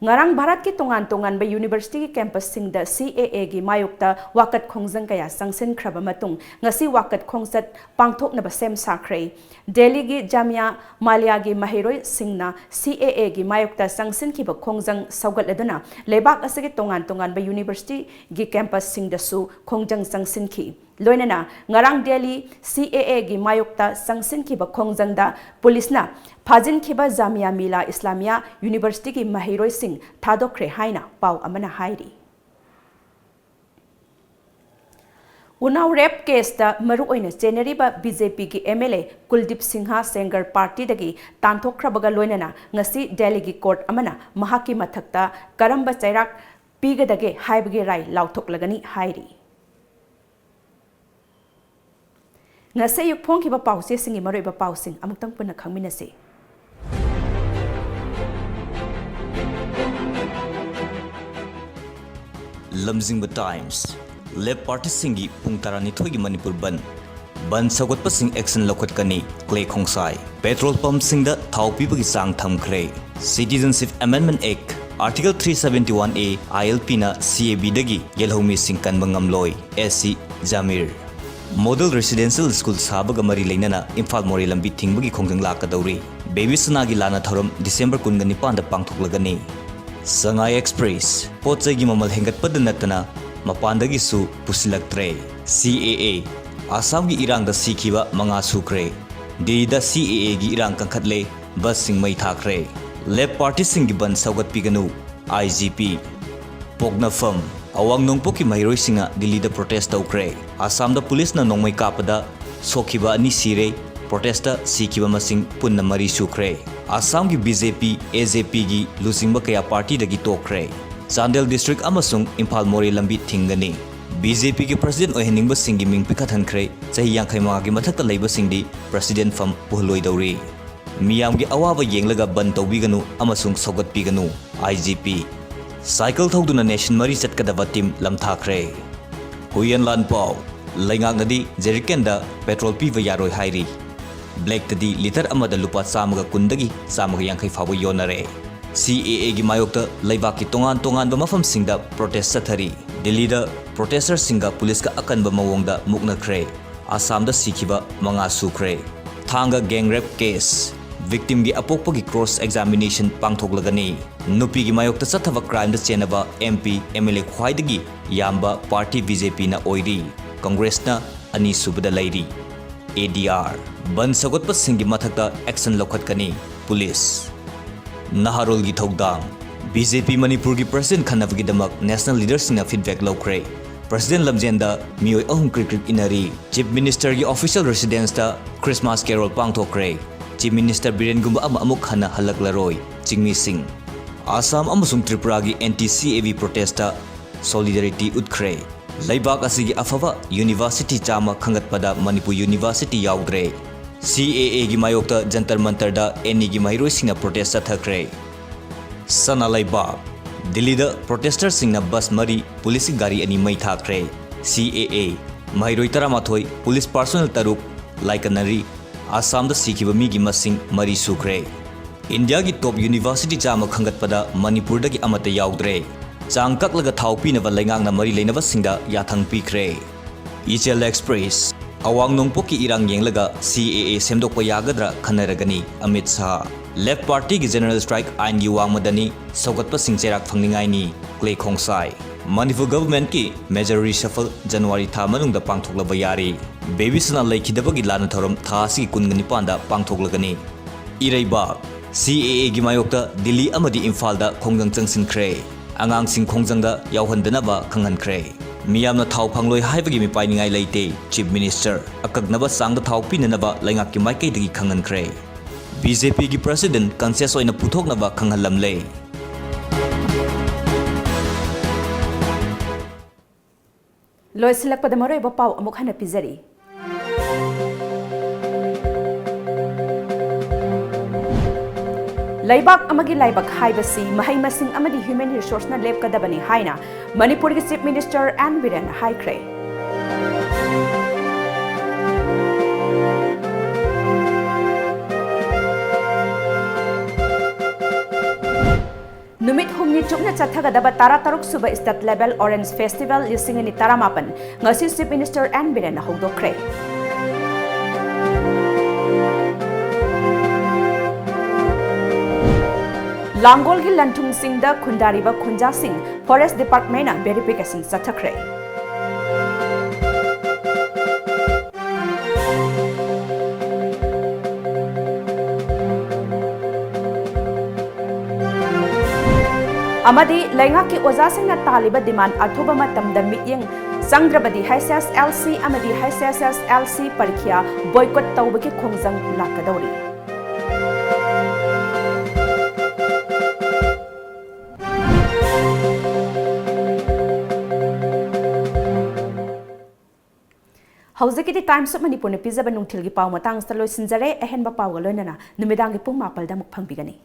ꯉꯔꯥꯡ ꯚꯥꯔꯠꯀꯤ ꯇꯣꯉꯥꯟ ꯇꯣꯉꯥꯟꯕ university-ꯒꯤ campus-ꯁꯤꯡꯗ C A A-ꯒꯤ ꯃꯥꯌꯣꯛꯇ ꯋꯥꯀꯠ ꯈꯣꯡꯖꯪ ꯀꯌꯥ ꯆꯪꯁꯤꯟꯈ꯭ꯔꯕ ꯃꯇꯨꯡ ꯉꯁꯤ ꯋꯥꯀꯠ ꯈꯣꯡꯆꯠ ꯄꯥꯡꯊꯣꯛꯅꯕ ꯁꯦꯝ ꯁꯥꯈ꯭ꯔꯦ꯫ ꯗꯦꯜꯂꯤꯒꯤ ꯖꯥꯃꯤꯌꯥ ꯃꯥꯂꯤꯌꯥꯒꯤ ꯃꯍꯩꯔꯣꯏꯁꯤꯡꯅ C A A-ꯒꯤ ꯃꯥꯌꯣꯛꯇ ꯆꯪꯁꯤꯟꯈꯤꯕ ꯈꯣꯡꯖꯪ ꯁꯧꯒꯠꯂꯗꯨꯅ ꯂꯩꯕꯥꯛ ꯑꯁꯤꯒꯤ ꯇꯣꯉꯥꯟ ꯇꯣꯉꯥꯟꯕ university-ꯒꯤ campus-ꯁꯤꯡꯗꯁꯨ ꯈꯣꯡꯖꯪ ꯆꯪꯁꯤꯟꯈꯤ꯫ ꯂꯣꯏꯅꯅ ꯉꯔꯥꯡ ꯗꯦꯜꯂꯤ C A A-ꯒꯤ ꯃꯥꯌꯣꯛꯇ ꯆꯪꯁꯤꯟꯈꯤꯕ ꯈꯣꯡꯖꯪꯗ ꯄꯨꯂꯤꯁꯅ ꯐꯥꯖꯤꯟꯈꯤꯕ ꯖꯥꯃꯤꯌꯥ ꯃꯤꯂꯥ ꯏꯁꯂꯥꯃꯤꯌꯥ university-ꯒꯤ ꯃꯍꯩꯔꯣꯏꯁꯤꯡ ꯊꯥꯗꯣꯛꯈ꯭ꯔꯦ ꯍꯥꯏꯅ ꯄꯥꯎ ꯑꯃꯅ ꯍꯥꯏꯔꯤ꯫ ꯎꯅꯥꯎ ꯔꯦꯞ ꯀꯦꯁꯇ ꯃꯔꯨꯑꯣꯏꯅ ꯆꯦꯟꯅꯔꯤꯕ ꯕꯤ ꯖꯦ ꯄꯤꯒꯤ ꯑꯦꯝ ꯑꯦꯜ ꯑꯦ ꯀꯨꯜꯗꯤꯞ ꯁꯤꯡꯍ ꯁꯦꯡꯒꯔ ꯄꯥꯔꯇꯤꯗꯒꯤ ꯇꯥꯟꯊꯣꯛꯈ꯭ꯔꯕꯒ ꯂꯣꯏꯅꯅ ꯉꯁꯤ ꯗꯦꯜꯂꯤꯒꯤ ꯀꯣꯔꯠ ꯑꯃꯅ ꯃꯍꯥꯛꯀꯤ ꯃꯊꯛꯇ ꯀꯔꯝꯕ ꯆꯩꯔꯥꯛ ꯄꯤꯒꯗꯒꯦ ꯍꯥꯏꯕꯒꯤ ꯔꯥꯏ ꯂꯥꯎꯊꯣꯛꯂꯒꯅꯤ ꯍꯥꯏꯔꯤ꯫ ꯉꯁꯤ ꯑꯌꯨꯛ ꯐꯣꯡꯈꯤꯕ ꯄꯥꯎꯆꯦꯁꯤꯡꯒꯤ ꯃꯔꯨꯑꯣꯏꯕ ꯄꯥꯎꯁꯤꯡ ꯑꯃꯨꯛꯇꯪ ꯄꯨꯟꯅ ꯈꯪꯃꯤꯟꯅꯁꯤ꯫ ꯂꯝꯖꯤꯡꯕ ꯇꯥꯏꯝꯁ꯫ ꯂꯦꯞ ꯄꯥꯔꯇꯤꯁꯤꯡꯒꯤ ꯄꯨꯡ ꯇꯔꯥꯅꯤꯊꯣꯏꯒꯤ ꯃꯅꯤꯄꯨꯔ ꯕꯟ꯫ ꯕꯟ ꯁꯧꯒꯠꯄꯁꯤꯡ action ꯂꯧꯈꯠꯀꯅꯤ, ꯀ꯭ꯂꯦ ꯈꯣꯡꯁꯥꯏ꯫ ꯄꯦꯇ꯭ꯔꯣꯜ ꯄꯝꯁꯤꯡꯗ ꯊꯥꯎ ꯄꯤꯕꯒꯤ ꯆꯥꯡ ꯊꯝꯈ꯭ꯔꯦ꯫ Citizenship Amendment Act, Article three seventy one A, I L P ꯅ C A B ꯗꯒꯤ ꯌꯦꯜꯍꯧꯃꯤꯁꯤꯡ ꯀꯟꯕ ꯉꯝꯂꯣꯏ, S C ꯖꯥꯃꯤꯔ꯫ ꯃꯣꯗꯦꯜ ꯔꯦꯁꯤꯗꯦꯟꯁꯤꯌꯦꯜ ꯁ꯭ꯀꯨꯜ ꯁꯥꯕꯒ ꯃꯔꯤ ꯂꯩꯅꯅ ꯏꯝꯐꯥꯜ ꯃꯣꯔꯦ ꯂꯝꯕꯤ ꯊꯤꯡꯕꯒꯤ ꯈꯣꯡꯖꯪ ꯂꯥꯛꯀꯗꯧꯔꯤ꯫ ꯕꯦꯕꯤ ꯁꯅꯥꯒꯤ ꯂꯥꯟꯅ ꯊꯧꯔꯝ ꯗꯤꯁꯦꯝꯕꯔ ꯀꯨꯟꯒ ꯅꯤꯄꯥꯟꯗ ꯄꯥꯡꯊꯣꯛꯂꯒꯅꯤ꯫ ꯁꯉꯥꯏ ꯑꯦꯛꯁꯄ꯭ꯔꯦꯁ, ꯄꯣꯠ ꯆꯩꯒꯤ ꯃꯃꯜ ꯍꯦꯟꯒꯠꯄꯗ ꯅꯠꯇꯅ ꯃꯄꯥꯟꯗꯒꯤꯁꯨ ꯄꯨꯁꯤꯜꯂꯛꯇ꯭ꯔꯦ꯫ C A A, ꯑꯁꯥꯝꯒꯤ ꯏꯔꯥꯡꯗ ꯁꯤꯈꯤꯕ ꯃꯉꯥ ꯁꯨꯈ꯭ꯔꯦ꯫ ꯗꯤꯜꯂꯤꯗ C A A ꯒꯤ ꯏꯔꯥꯡ ꯀꯟꯈꯠꯂꯦ, ꯕꯁꯁꯤꯡ ꯃꯩ ꯊꯥꯈ꯭ꯔꯦ꯫ ꯂꯦꯞ ꯄꯥꯔꯇꯤꯁꯤꯡꯒꯤ ꯕꯟ ꯁꯧꯒꯠꯄꯤꯒꯅꯨ, I G P꯫ ꯄꯣꯛꯅꯐꯝ, ꯑꯋꯥꯡ ꯅꯣꯡꯄꯣꯛꯀꯤ ꯃꯍꯩꯔꯣꯏꯁꯤꯡꯅ ꯗꯤꯜꯂꯤꯗ ꯄ꯭ꯔꯣꯇꯦꯁ ꯇꯧꯈ꯭ꯔꯦ꯫ ꯑꯁꯥꯝꯗ ꯄꯨꯂꯤꯁꯅ ꯅꯣꯡꯃꯩ ꯀꯥꯞꯄꯗ ꯁꯣꯛꯈꯤꯕ ꯑꯅꯤ ꯁꯤꯔꯦ, ꯄ꯭ꯔꯣꯇꯦꯁꯇ ꯁꯤꯈꯤꯕ ꯃꯁꯤꯡ ꯄꯨꯟꯅ ꯃꯔꯤ ꯁꯨꯈ꯭ꯔꯦ꯫ ꯑꯁꯥꯝꯒꯤ B J P, A J P ꯒꯤ ꯂꯨꯆꯤꯡꯕ ꯀꯌꯥ ꯄꯥꯔꯇꯤꯗꯒꯤ ꯇꯣꯛꯈ꯭ꯔꯦ꯫ ꯆꯥꯟꯗꯦꯜ ꯗꯤꯁꯇ꯭ꯔꯤꯛ ꯑꯃꯁꯨꯡ ꯏꯝꯐꯥꯜ ꯃꯣꯔꯦ ꯂꯝꯕꯤ ꯊꯤꯡꯒꯅꯤ꯫ B J P ꯒꯤ ꯄ꯭ꯔꯁꯤꯗꯦꯟꯠ ꯑꯣꯏꯍꯟꯅꯤꯡꯕꯁꯤꯡꯒꯤ ꯃꯤꯡ ꯄꯤꯈꯠꯍꯟꯈ꯭ꯔꯦ꯫ ꯆꯍꯤ ꯌꯥꯡꯈꯩ ꯃꯉꯥꯒꯤ ꯃꯊꯛꯇ ꯂꯩꯕꯁꯤꯡꯗꯤ ꯄ꯭ꯔꯁꯤꯗꯦꯟꯠ ꯐꯝ ꯄꯨꯍꯜꯂꯣꯏꯗꯧꯔꯤ꯫ ꯃꯤꯌꯥꯝꯒꯤ ꯑꯋꯥꯕ ꯌꯦꯡꯂꯒ ꯕꯟ ꯇꯧꯕꯤꯒꯅꯨ ꯑꯃꯁꯨꯡ ꯁꯧꯒꯠꯄꯤꯒꯅꯨ, I G P꯫ ꯁꯥꯏꯀꯜ ꯊꯧꯗꯨꯅ ꯅꯦꯁꯟ ꯃꯔꯤ ꯆꯠꯀꯗꯕ ꯇꯤꯝ ꯂꯝꯊꯥꯈ꯭ꯔꯦ꯫ ꯍꯨꯏꯌꯦꯟ ꯂꯥꯟꯄꯥꯎ, ꯂꯩꯉꯥꯛꯅꯗꯤ ꯖꯦꯔꯤꯀꯦꯟꯗ ꯄꯦꯇ꯭ꯔꯣꯜ ꯄꯤꯕ ꯌꯥꯔꯣꯏ ꯍꯥꯏꯔꯤ꯫ ꯕ꯭ꯂꯦꯛꯇꯗꯤ ꯂꯤꯇꯔ ꯑꯃꯗ ꯂꯨꯄꯥ ꯆꯥꯝꯃꯒ ꯀꯨꯟꯗꯒꯤ ꯆꯥꯝꯃꯒ ꯌꯥꯡꯈꯩ ꯐꯥꯎꯕ ꯌꯣꯟꯅꯔꯦ꯫ C A A ꯒꯤ ꯃꯥꯌꯣꯛꯇ ꯂꯩꯕꯥꯛꯀꯤ ꯇꯣꯉꯥꯟ ꯇꯣꯉꯥꯟꯕ ꯃꯐꯝꯁꯤꯡꯗ ꯄ꯭ꯔꯣꯇꯦꯁ ꯆꯠꯊꯔꯤ꯫ ꯗꯤꯜꯂꯤꯗ ꯄ꯭ꯔꯣꯇꯦꯁꯇꯔꯁꯤꯡꯒ ꯄꯨꯂꯤꯁꯀ ꯑꯀꯟꯕ ꯃꯑꯣꯡꯗ ꯃꯨꯛꯅꯈ꯭ꯔꯦ꯫ ꯑꯁꯥꯝꯗ ꯁꯤꯈꯤꯕ ꯃꯉꯥ ꯁꯨꯈ꯭ꯔꯦ꯫ ꯊꯥꯡꯒ gang rape case, ꯚꯤꯛꯇꯤꯝꯒꯤ ꯑꯄꯣꯛꯄꯒꯤ cross examination ꯄꯥꯡꯊꯣꯛꯂꯒꯅꯤ꯫ ꯅꯨꯄꯤꯒꯤ ꯃꯥꯌꯣꯛꯇ ꯆꯠꯊꯕ ꯀ꯭ꯔꯥꯏꯝꯗ ꯆꯦꯟꯅꯕ M P, M L A ꯈ꯭ꯋꯥꯏꯗꯒꯤ ꯌꯥꯝꯕ ꯄꯥꯔꯇꯤ B J P ꯅ ꯑꯣꯏꯔꯤ꯫ ꯀꯪꯒ꯭ꯔꯦꯁꯅ ꯑꯅꯤꯁꯨꯕꯗ ꯂꯩꯔꯤ꯫ A D R, ꯕꯟ ꯁꯧꯒꯠꯄꯁꯤꯡꯒꯤ ꯃꯊꯛꯇ action ꯂꯧꯈꯠꯀꯅꯤ ꯄꯨꯂꯤꯁ꯫ ꯅꯍꯥꯔꯣꯜꯒꯤ ꯊꯧꯗꯥꯡ꯫ B J P ꯃꯅꯤꯄꯨꯔꯒꯤ ꯄ꯭ꯔꯁꯤꯗꯦꯟꯠ ꯈꯟꯅꯕꯒꯤꯗꯃꯛ ꯅꯦꯁꯅꯦꯜ ꯂꯤꯗꯔꯁꯤꯡꯅ ꯐꯤꯗꯕꯦꯛ ꯂꯧꯈ꯭ꯔꯦ꯫ President ꯂꯝꯖꯦꯟꯗ ꯃꯤꯑꯣꯏ ꯑꯍꯨꯝ ꯀ꯭ꯔꯤꯛ ꯀ꯭ꯔꯤꯛ ꯏꯟꯅꯔꯤ꯫ Chief Minister ꯒꯤ official residence ꯇ Christmas carol ꯄꯥꯡꯊꯣꯛꯈ꯭ꯔꯦ꯫ Chief Minister ꯕꯤꯔꯦꯟꯒꯨꯝꯕ ꯑꯃ ꯑꯃꯨꯛ ꯍꯟꯅ ꯍꯜꯂꯛꯂꯔꯣꯏ, ꯆꯤꯡꯃꯤꯁꯤꯡ꯫ ꯑꯁꯥꯝ ꯑꯃꯁꯨꯡ ꯇ꯭ꯔꯤꯄꯨꯔꯥꯒꯤ anti C A A protest ꯇ solidarity ꯎꯠꯈ꯭ꯔꯦ꯫ ꯂꯩꯕꯥꯛ ꯑꯁꯤꯒꯤ ꯑꯐꯕ university ꯆꯥꯝꯃ ꯈꯟꯒꯠꯄꯗ ꯃꯅꯤꯄꯨꯔ University ꯌꯥꯎꯗ꯭ꯔꯦ꯫ C A A ꯒꯤ ꯃꯥꯌꯣꯛꯇ ꯖꯟꯇꯔ ꯃꯟꯇꯔꯗ N E ꯒꯤ ꯃꯍꯩꯔꯣꯏꯁꯤꯡꯅ protest ꯆꯠꯊꯈ꯭ꯔꯦ꯫ ꯁꯅꯥ ꯂꯩꯕꯥꯛ꯫ ꯗꯤꯜꯂꯤꯗ protester ꯁꯤꯡꯅ bus ꯃꯔꯤ, police ꯀꯤ ꯒꯥꯔꯤ ꯑꯅꯤ ꯃꯩ ꯊꯥꯈ꯭ꯔꯦ꯫ C A A, ꯃꯍꯩꯔꯣꯏ ꯇꯔꯥꯃꯥꯊꯣꯏ, police personnel ꯇꯔꯨꯛ ꯂꯥꯏꯀꯠꯅꯔꯤ꯫ ꯑꯁꯥꯝꯗ ꯁꯤꯈꯤꯕ ꯃꯤꯒꯤ ꯃꯁꯤꯡ ꯃꯔꯤ ꯁꯨꯈ꯭ꯔꯦ꯫ ꯏꯟꯗꯤꯌꯥꯒꯤ top university ꯆꯥꯝꯃ ꯈꯟꯒꯠꯄꯗ ꯃꯅꯤꯄꯨꯔꯗꯒꯤ ꯑꯃꯠꯇ ꯌꯥꯎꯗ꯭ꯔꯦ꯫ ꯆꯥꯡ ꯀꯛꯂꯒ ꯊꯥꯎ ꯄꯤꯅꯕ ꯂꯩꯉꯥꯛꯅ ꯃꯔꯤ ꯂꯩꯅꯕꯁꯤꯡꯗ ꯌꯥꯊꯪ ꯄꯤꯈ꯭ꯔꯦ꯫ ꯏꯆꯦꯜ Express꯫ ꯑꯋꯥꯡ ꯅꯣꯡꯄꯣꯛꯀꯤ ꯏꯔꯥꯡ ꯌꯦꯡꯂꯒ C A A ꯁꯦꯝꯗꯣꯛꯄ ꯌꯥꯒꯗ꯭ꯔꯥ ꯈꯟꯅꯔꯒꯅꯤ, ꯑꯃꯤꯠ ꯁꯥꯍ꯫ Left Party ꯒꯤ general strike ꯑꯥꯏꯟꯒꯤ ꯋꯥꯡꯃꯗꯅꯤ, ꯁꯧꯒꯠꯄꯁꯤꯡ ꯆꯩꯔꯥꯛ ꯐꯪꯅꯤꯡꯉꯥꯏꯅꯤ, ꯀ꯭ꯂꯦ ꯈꯣꯡꯁꯥꯏ꯫ ꯃꯅꯤꯄꯨꯔ government ꯀꯤ major reshuffle January ꯊꯥ ꯃꯅꯨꯡꯗ ꯄꯥꯡꯊꯣꯛꯂꯕ ꯌꯥꯔꯤ꯫ ꯕꯦꯕꯤ ꯁꯅꯥ ꯂꯩꯈꯤꯗꯕꯒꯤ ꯂꯥꯟꯅ ꯊꯧꯔꯝ ꯊꯥ ꯑꯁꯤꯒꯤ ꯀꯨꯟꯒ ꯅꯤꯄꯥꯟꯗ ꯄꯥꯡꯊꯣꯛꯂꯒꯅꯤ꯫ ꯏꯔꯩꯕꯥꯛ꯫ C A A ꯒꯤ ꯃꯥꯌꯣꯛꯇ ꯗꯤꯜꯂꯤ ꯑꯃꯗꯤ ꯏꯝꯐꯥꯜꯗ ꯈꯣꯡꯖꯪ ꯆꯪꯁꯤꯟꯈ꯭ꯔꯦ꯫ ꯑꯉꯥꯡꯁꯤꯡ ꯈꯣꯡꯖꯪꯗ ꯌꯥꯎꯍꯟꯗꯅꯕ ꯈꯪꯍꯟꯈ꯭ꯔꯦ꯫ ꯃꯤꯌꯥꯝꯅ ꯊꯥꯎ ꯐꯪꯂꯣꯏ ꯍꯥꯏꯕꯒꯤ ꯃꯤꯄꯥꯏꯅꯤꯡꯉꯥꯏ ꯂꯩꯇꯦ, Chief Minister꯫ ꯑꯀꯛꯅꯕ ꯆꯥꯡꯗ ꯊꯥꯎ ꯄꯤꯅꯅꯕ ꯂꯩꯉꯥꯛꯀꯤ ꯃꯥꯏꯀꯩꯗꯒꯤ ꯈꯪꯍꯟꯈ꯭ꯔꯦ꯫ B J P ꯒꯤ president conscious ꯑꯣꯏꯅ ꯄꯨꯊꯣꯛꯅꯕ ꯈꯪꯍꯜꯂꯝꯂꯦ꯫ ꯂꯣꯏꯁꯤꯜꯂꯛꯄꯗ ꯃꯔꯨꯑꯣꯏꯕ ꯄꯥꯎ ꯑꯃꯨꯛ ꯍꯟꯅ ꯄꯤꯖꯔꯤ꯫ ꯂꯩꯕꯥꯛ ꯑꯃꯒꯤ ꯂꯥꯏꯕꯛ ꯍꯥꯏꯕꯁꯤ ꯃꯍꯩ ꯃꯁꯤꯡ ꯑꯃꯗꯤ human resource ꯅ ꯂꯦꯞꯀꯗꯕꯅꯤ ꯍꯥꯏꯅ ꯃꯅꯤꯄꯨꯔꯒꯤ Chief Minister N ꯕꯤꯔꯦꯟꯅ ꯍꯥꯏꯈ꯭ꯔꯦ꯫ ꯅꯨꯃꯤꯠ ꯍꯨꯝꯅꯤ ꯆꯨꯞꯅ ꯆꯠꯊꯒꯗꯕ ꯇꯔꯥꯇꯔꯨꯛ ꯁꯨꯕ State Level Orange Festival ꯂꯤꯁꯤꯡ ꯑꯅꯤ ꯇꯔꯥꯃꯥꯄꯟ ꯉꯁꯤ Chief Minister N ꯕꯤꯔꯦꯟꯅ ꯍꯧꯗꯣꯛꯈ꯭ꯔꯦ꯫ ꯂꯥꯡꯒꯣꯜꯒꯤ ꯂꯟꯊꯨꯝꯁꯤꯡꯗ ꯈꯨꯟꯗꯥꯔꯤꯕ ꯈꯨꯟꯖꯥꯁꯤꯡ Forest Department ꯅ verification ꯆꯠꯊꯈ꯭ꯔꯦ꯫ ꯑꯃꯗꯤ ꯂꯩꯉꯥꯛꯀꯤ ꯑꯣꯖꯥꯁꯤꯡꯅ ꯇꯥꯜꯂꯤꯕ demand ꯑꯊꯨꯕ ꯃꯇꯝꯗ ꯃꯤꯠꯌꯦꯡ ꯆꯪꯗ꯭ꯔꯕꯗꯤ H S L C ꯑꯃꯗꯤ H S S L C ꯄꯔꯤꯈ꯭ꯌꯥ boycott ꯇꯧꯕꯒꯤ ꯈꯣꯡꯖꯪ ꯂꯥꯛꯀꯗꯧꯔꯤ꯫ ꯍꯧꯖꯤꯛꯀꯤꯗꯤ Times of ꯃꯅꯤꯄꯨꯔꯅ ꯄꯤꯖꯕ ꯅꯨꯡꯊꯤꯜꯒꯤ ꯄꯥꯎ ꯃꯇꯥꯡꯁꯤꯗ ꯂꯣꯏꯁꯤꯟꯖꯔꯦ꯫ ꯑꯍꯦꯟꯕ ꯄꯥꯎꯒ ꯂꯣꯏꯅꯅ ꯅꯨꯃꯤꯗꯥꯡꯒꯤ ꯄꯨꯡ ꯃꯥꯄꯜꯗ ꯑꯃꯨꯛ ꯐꯪꯕꯤꯒꯅꯤ꯫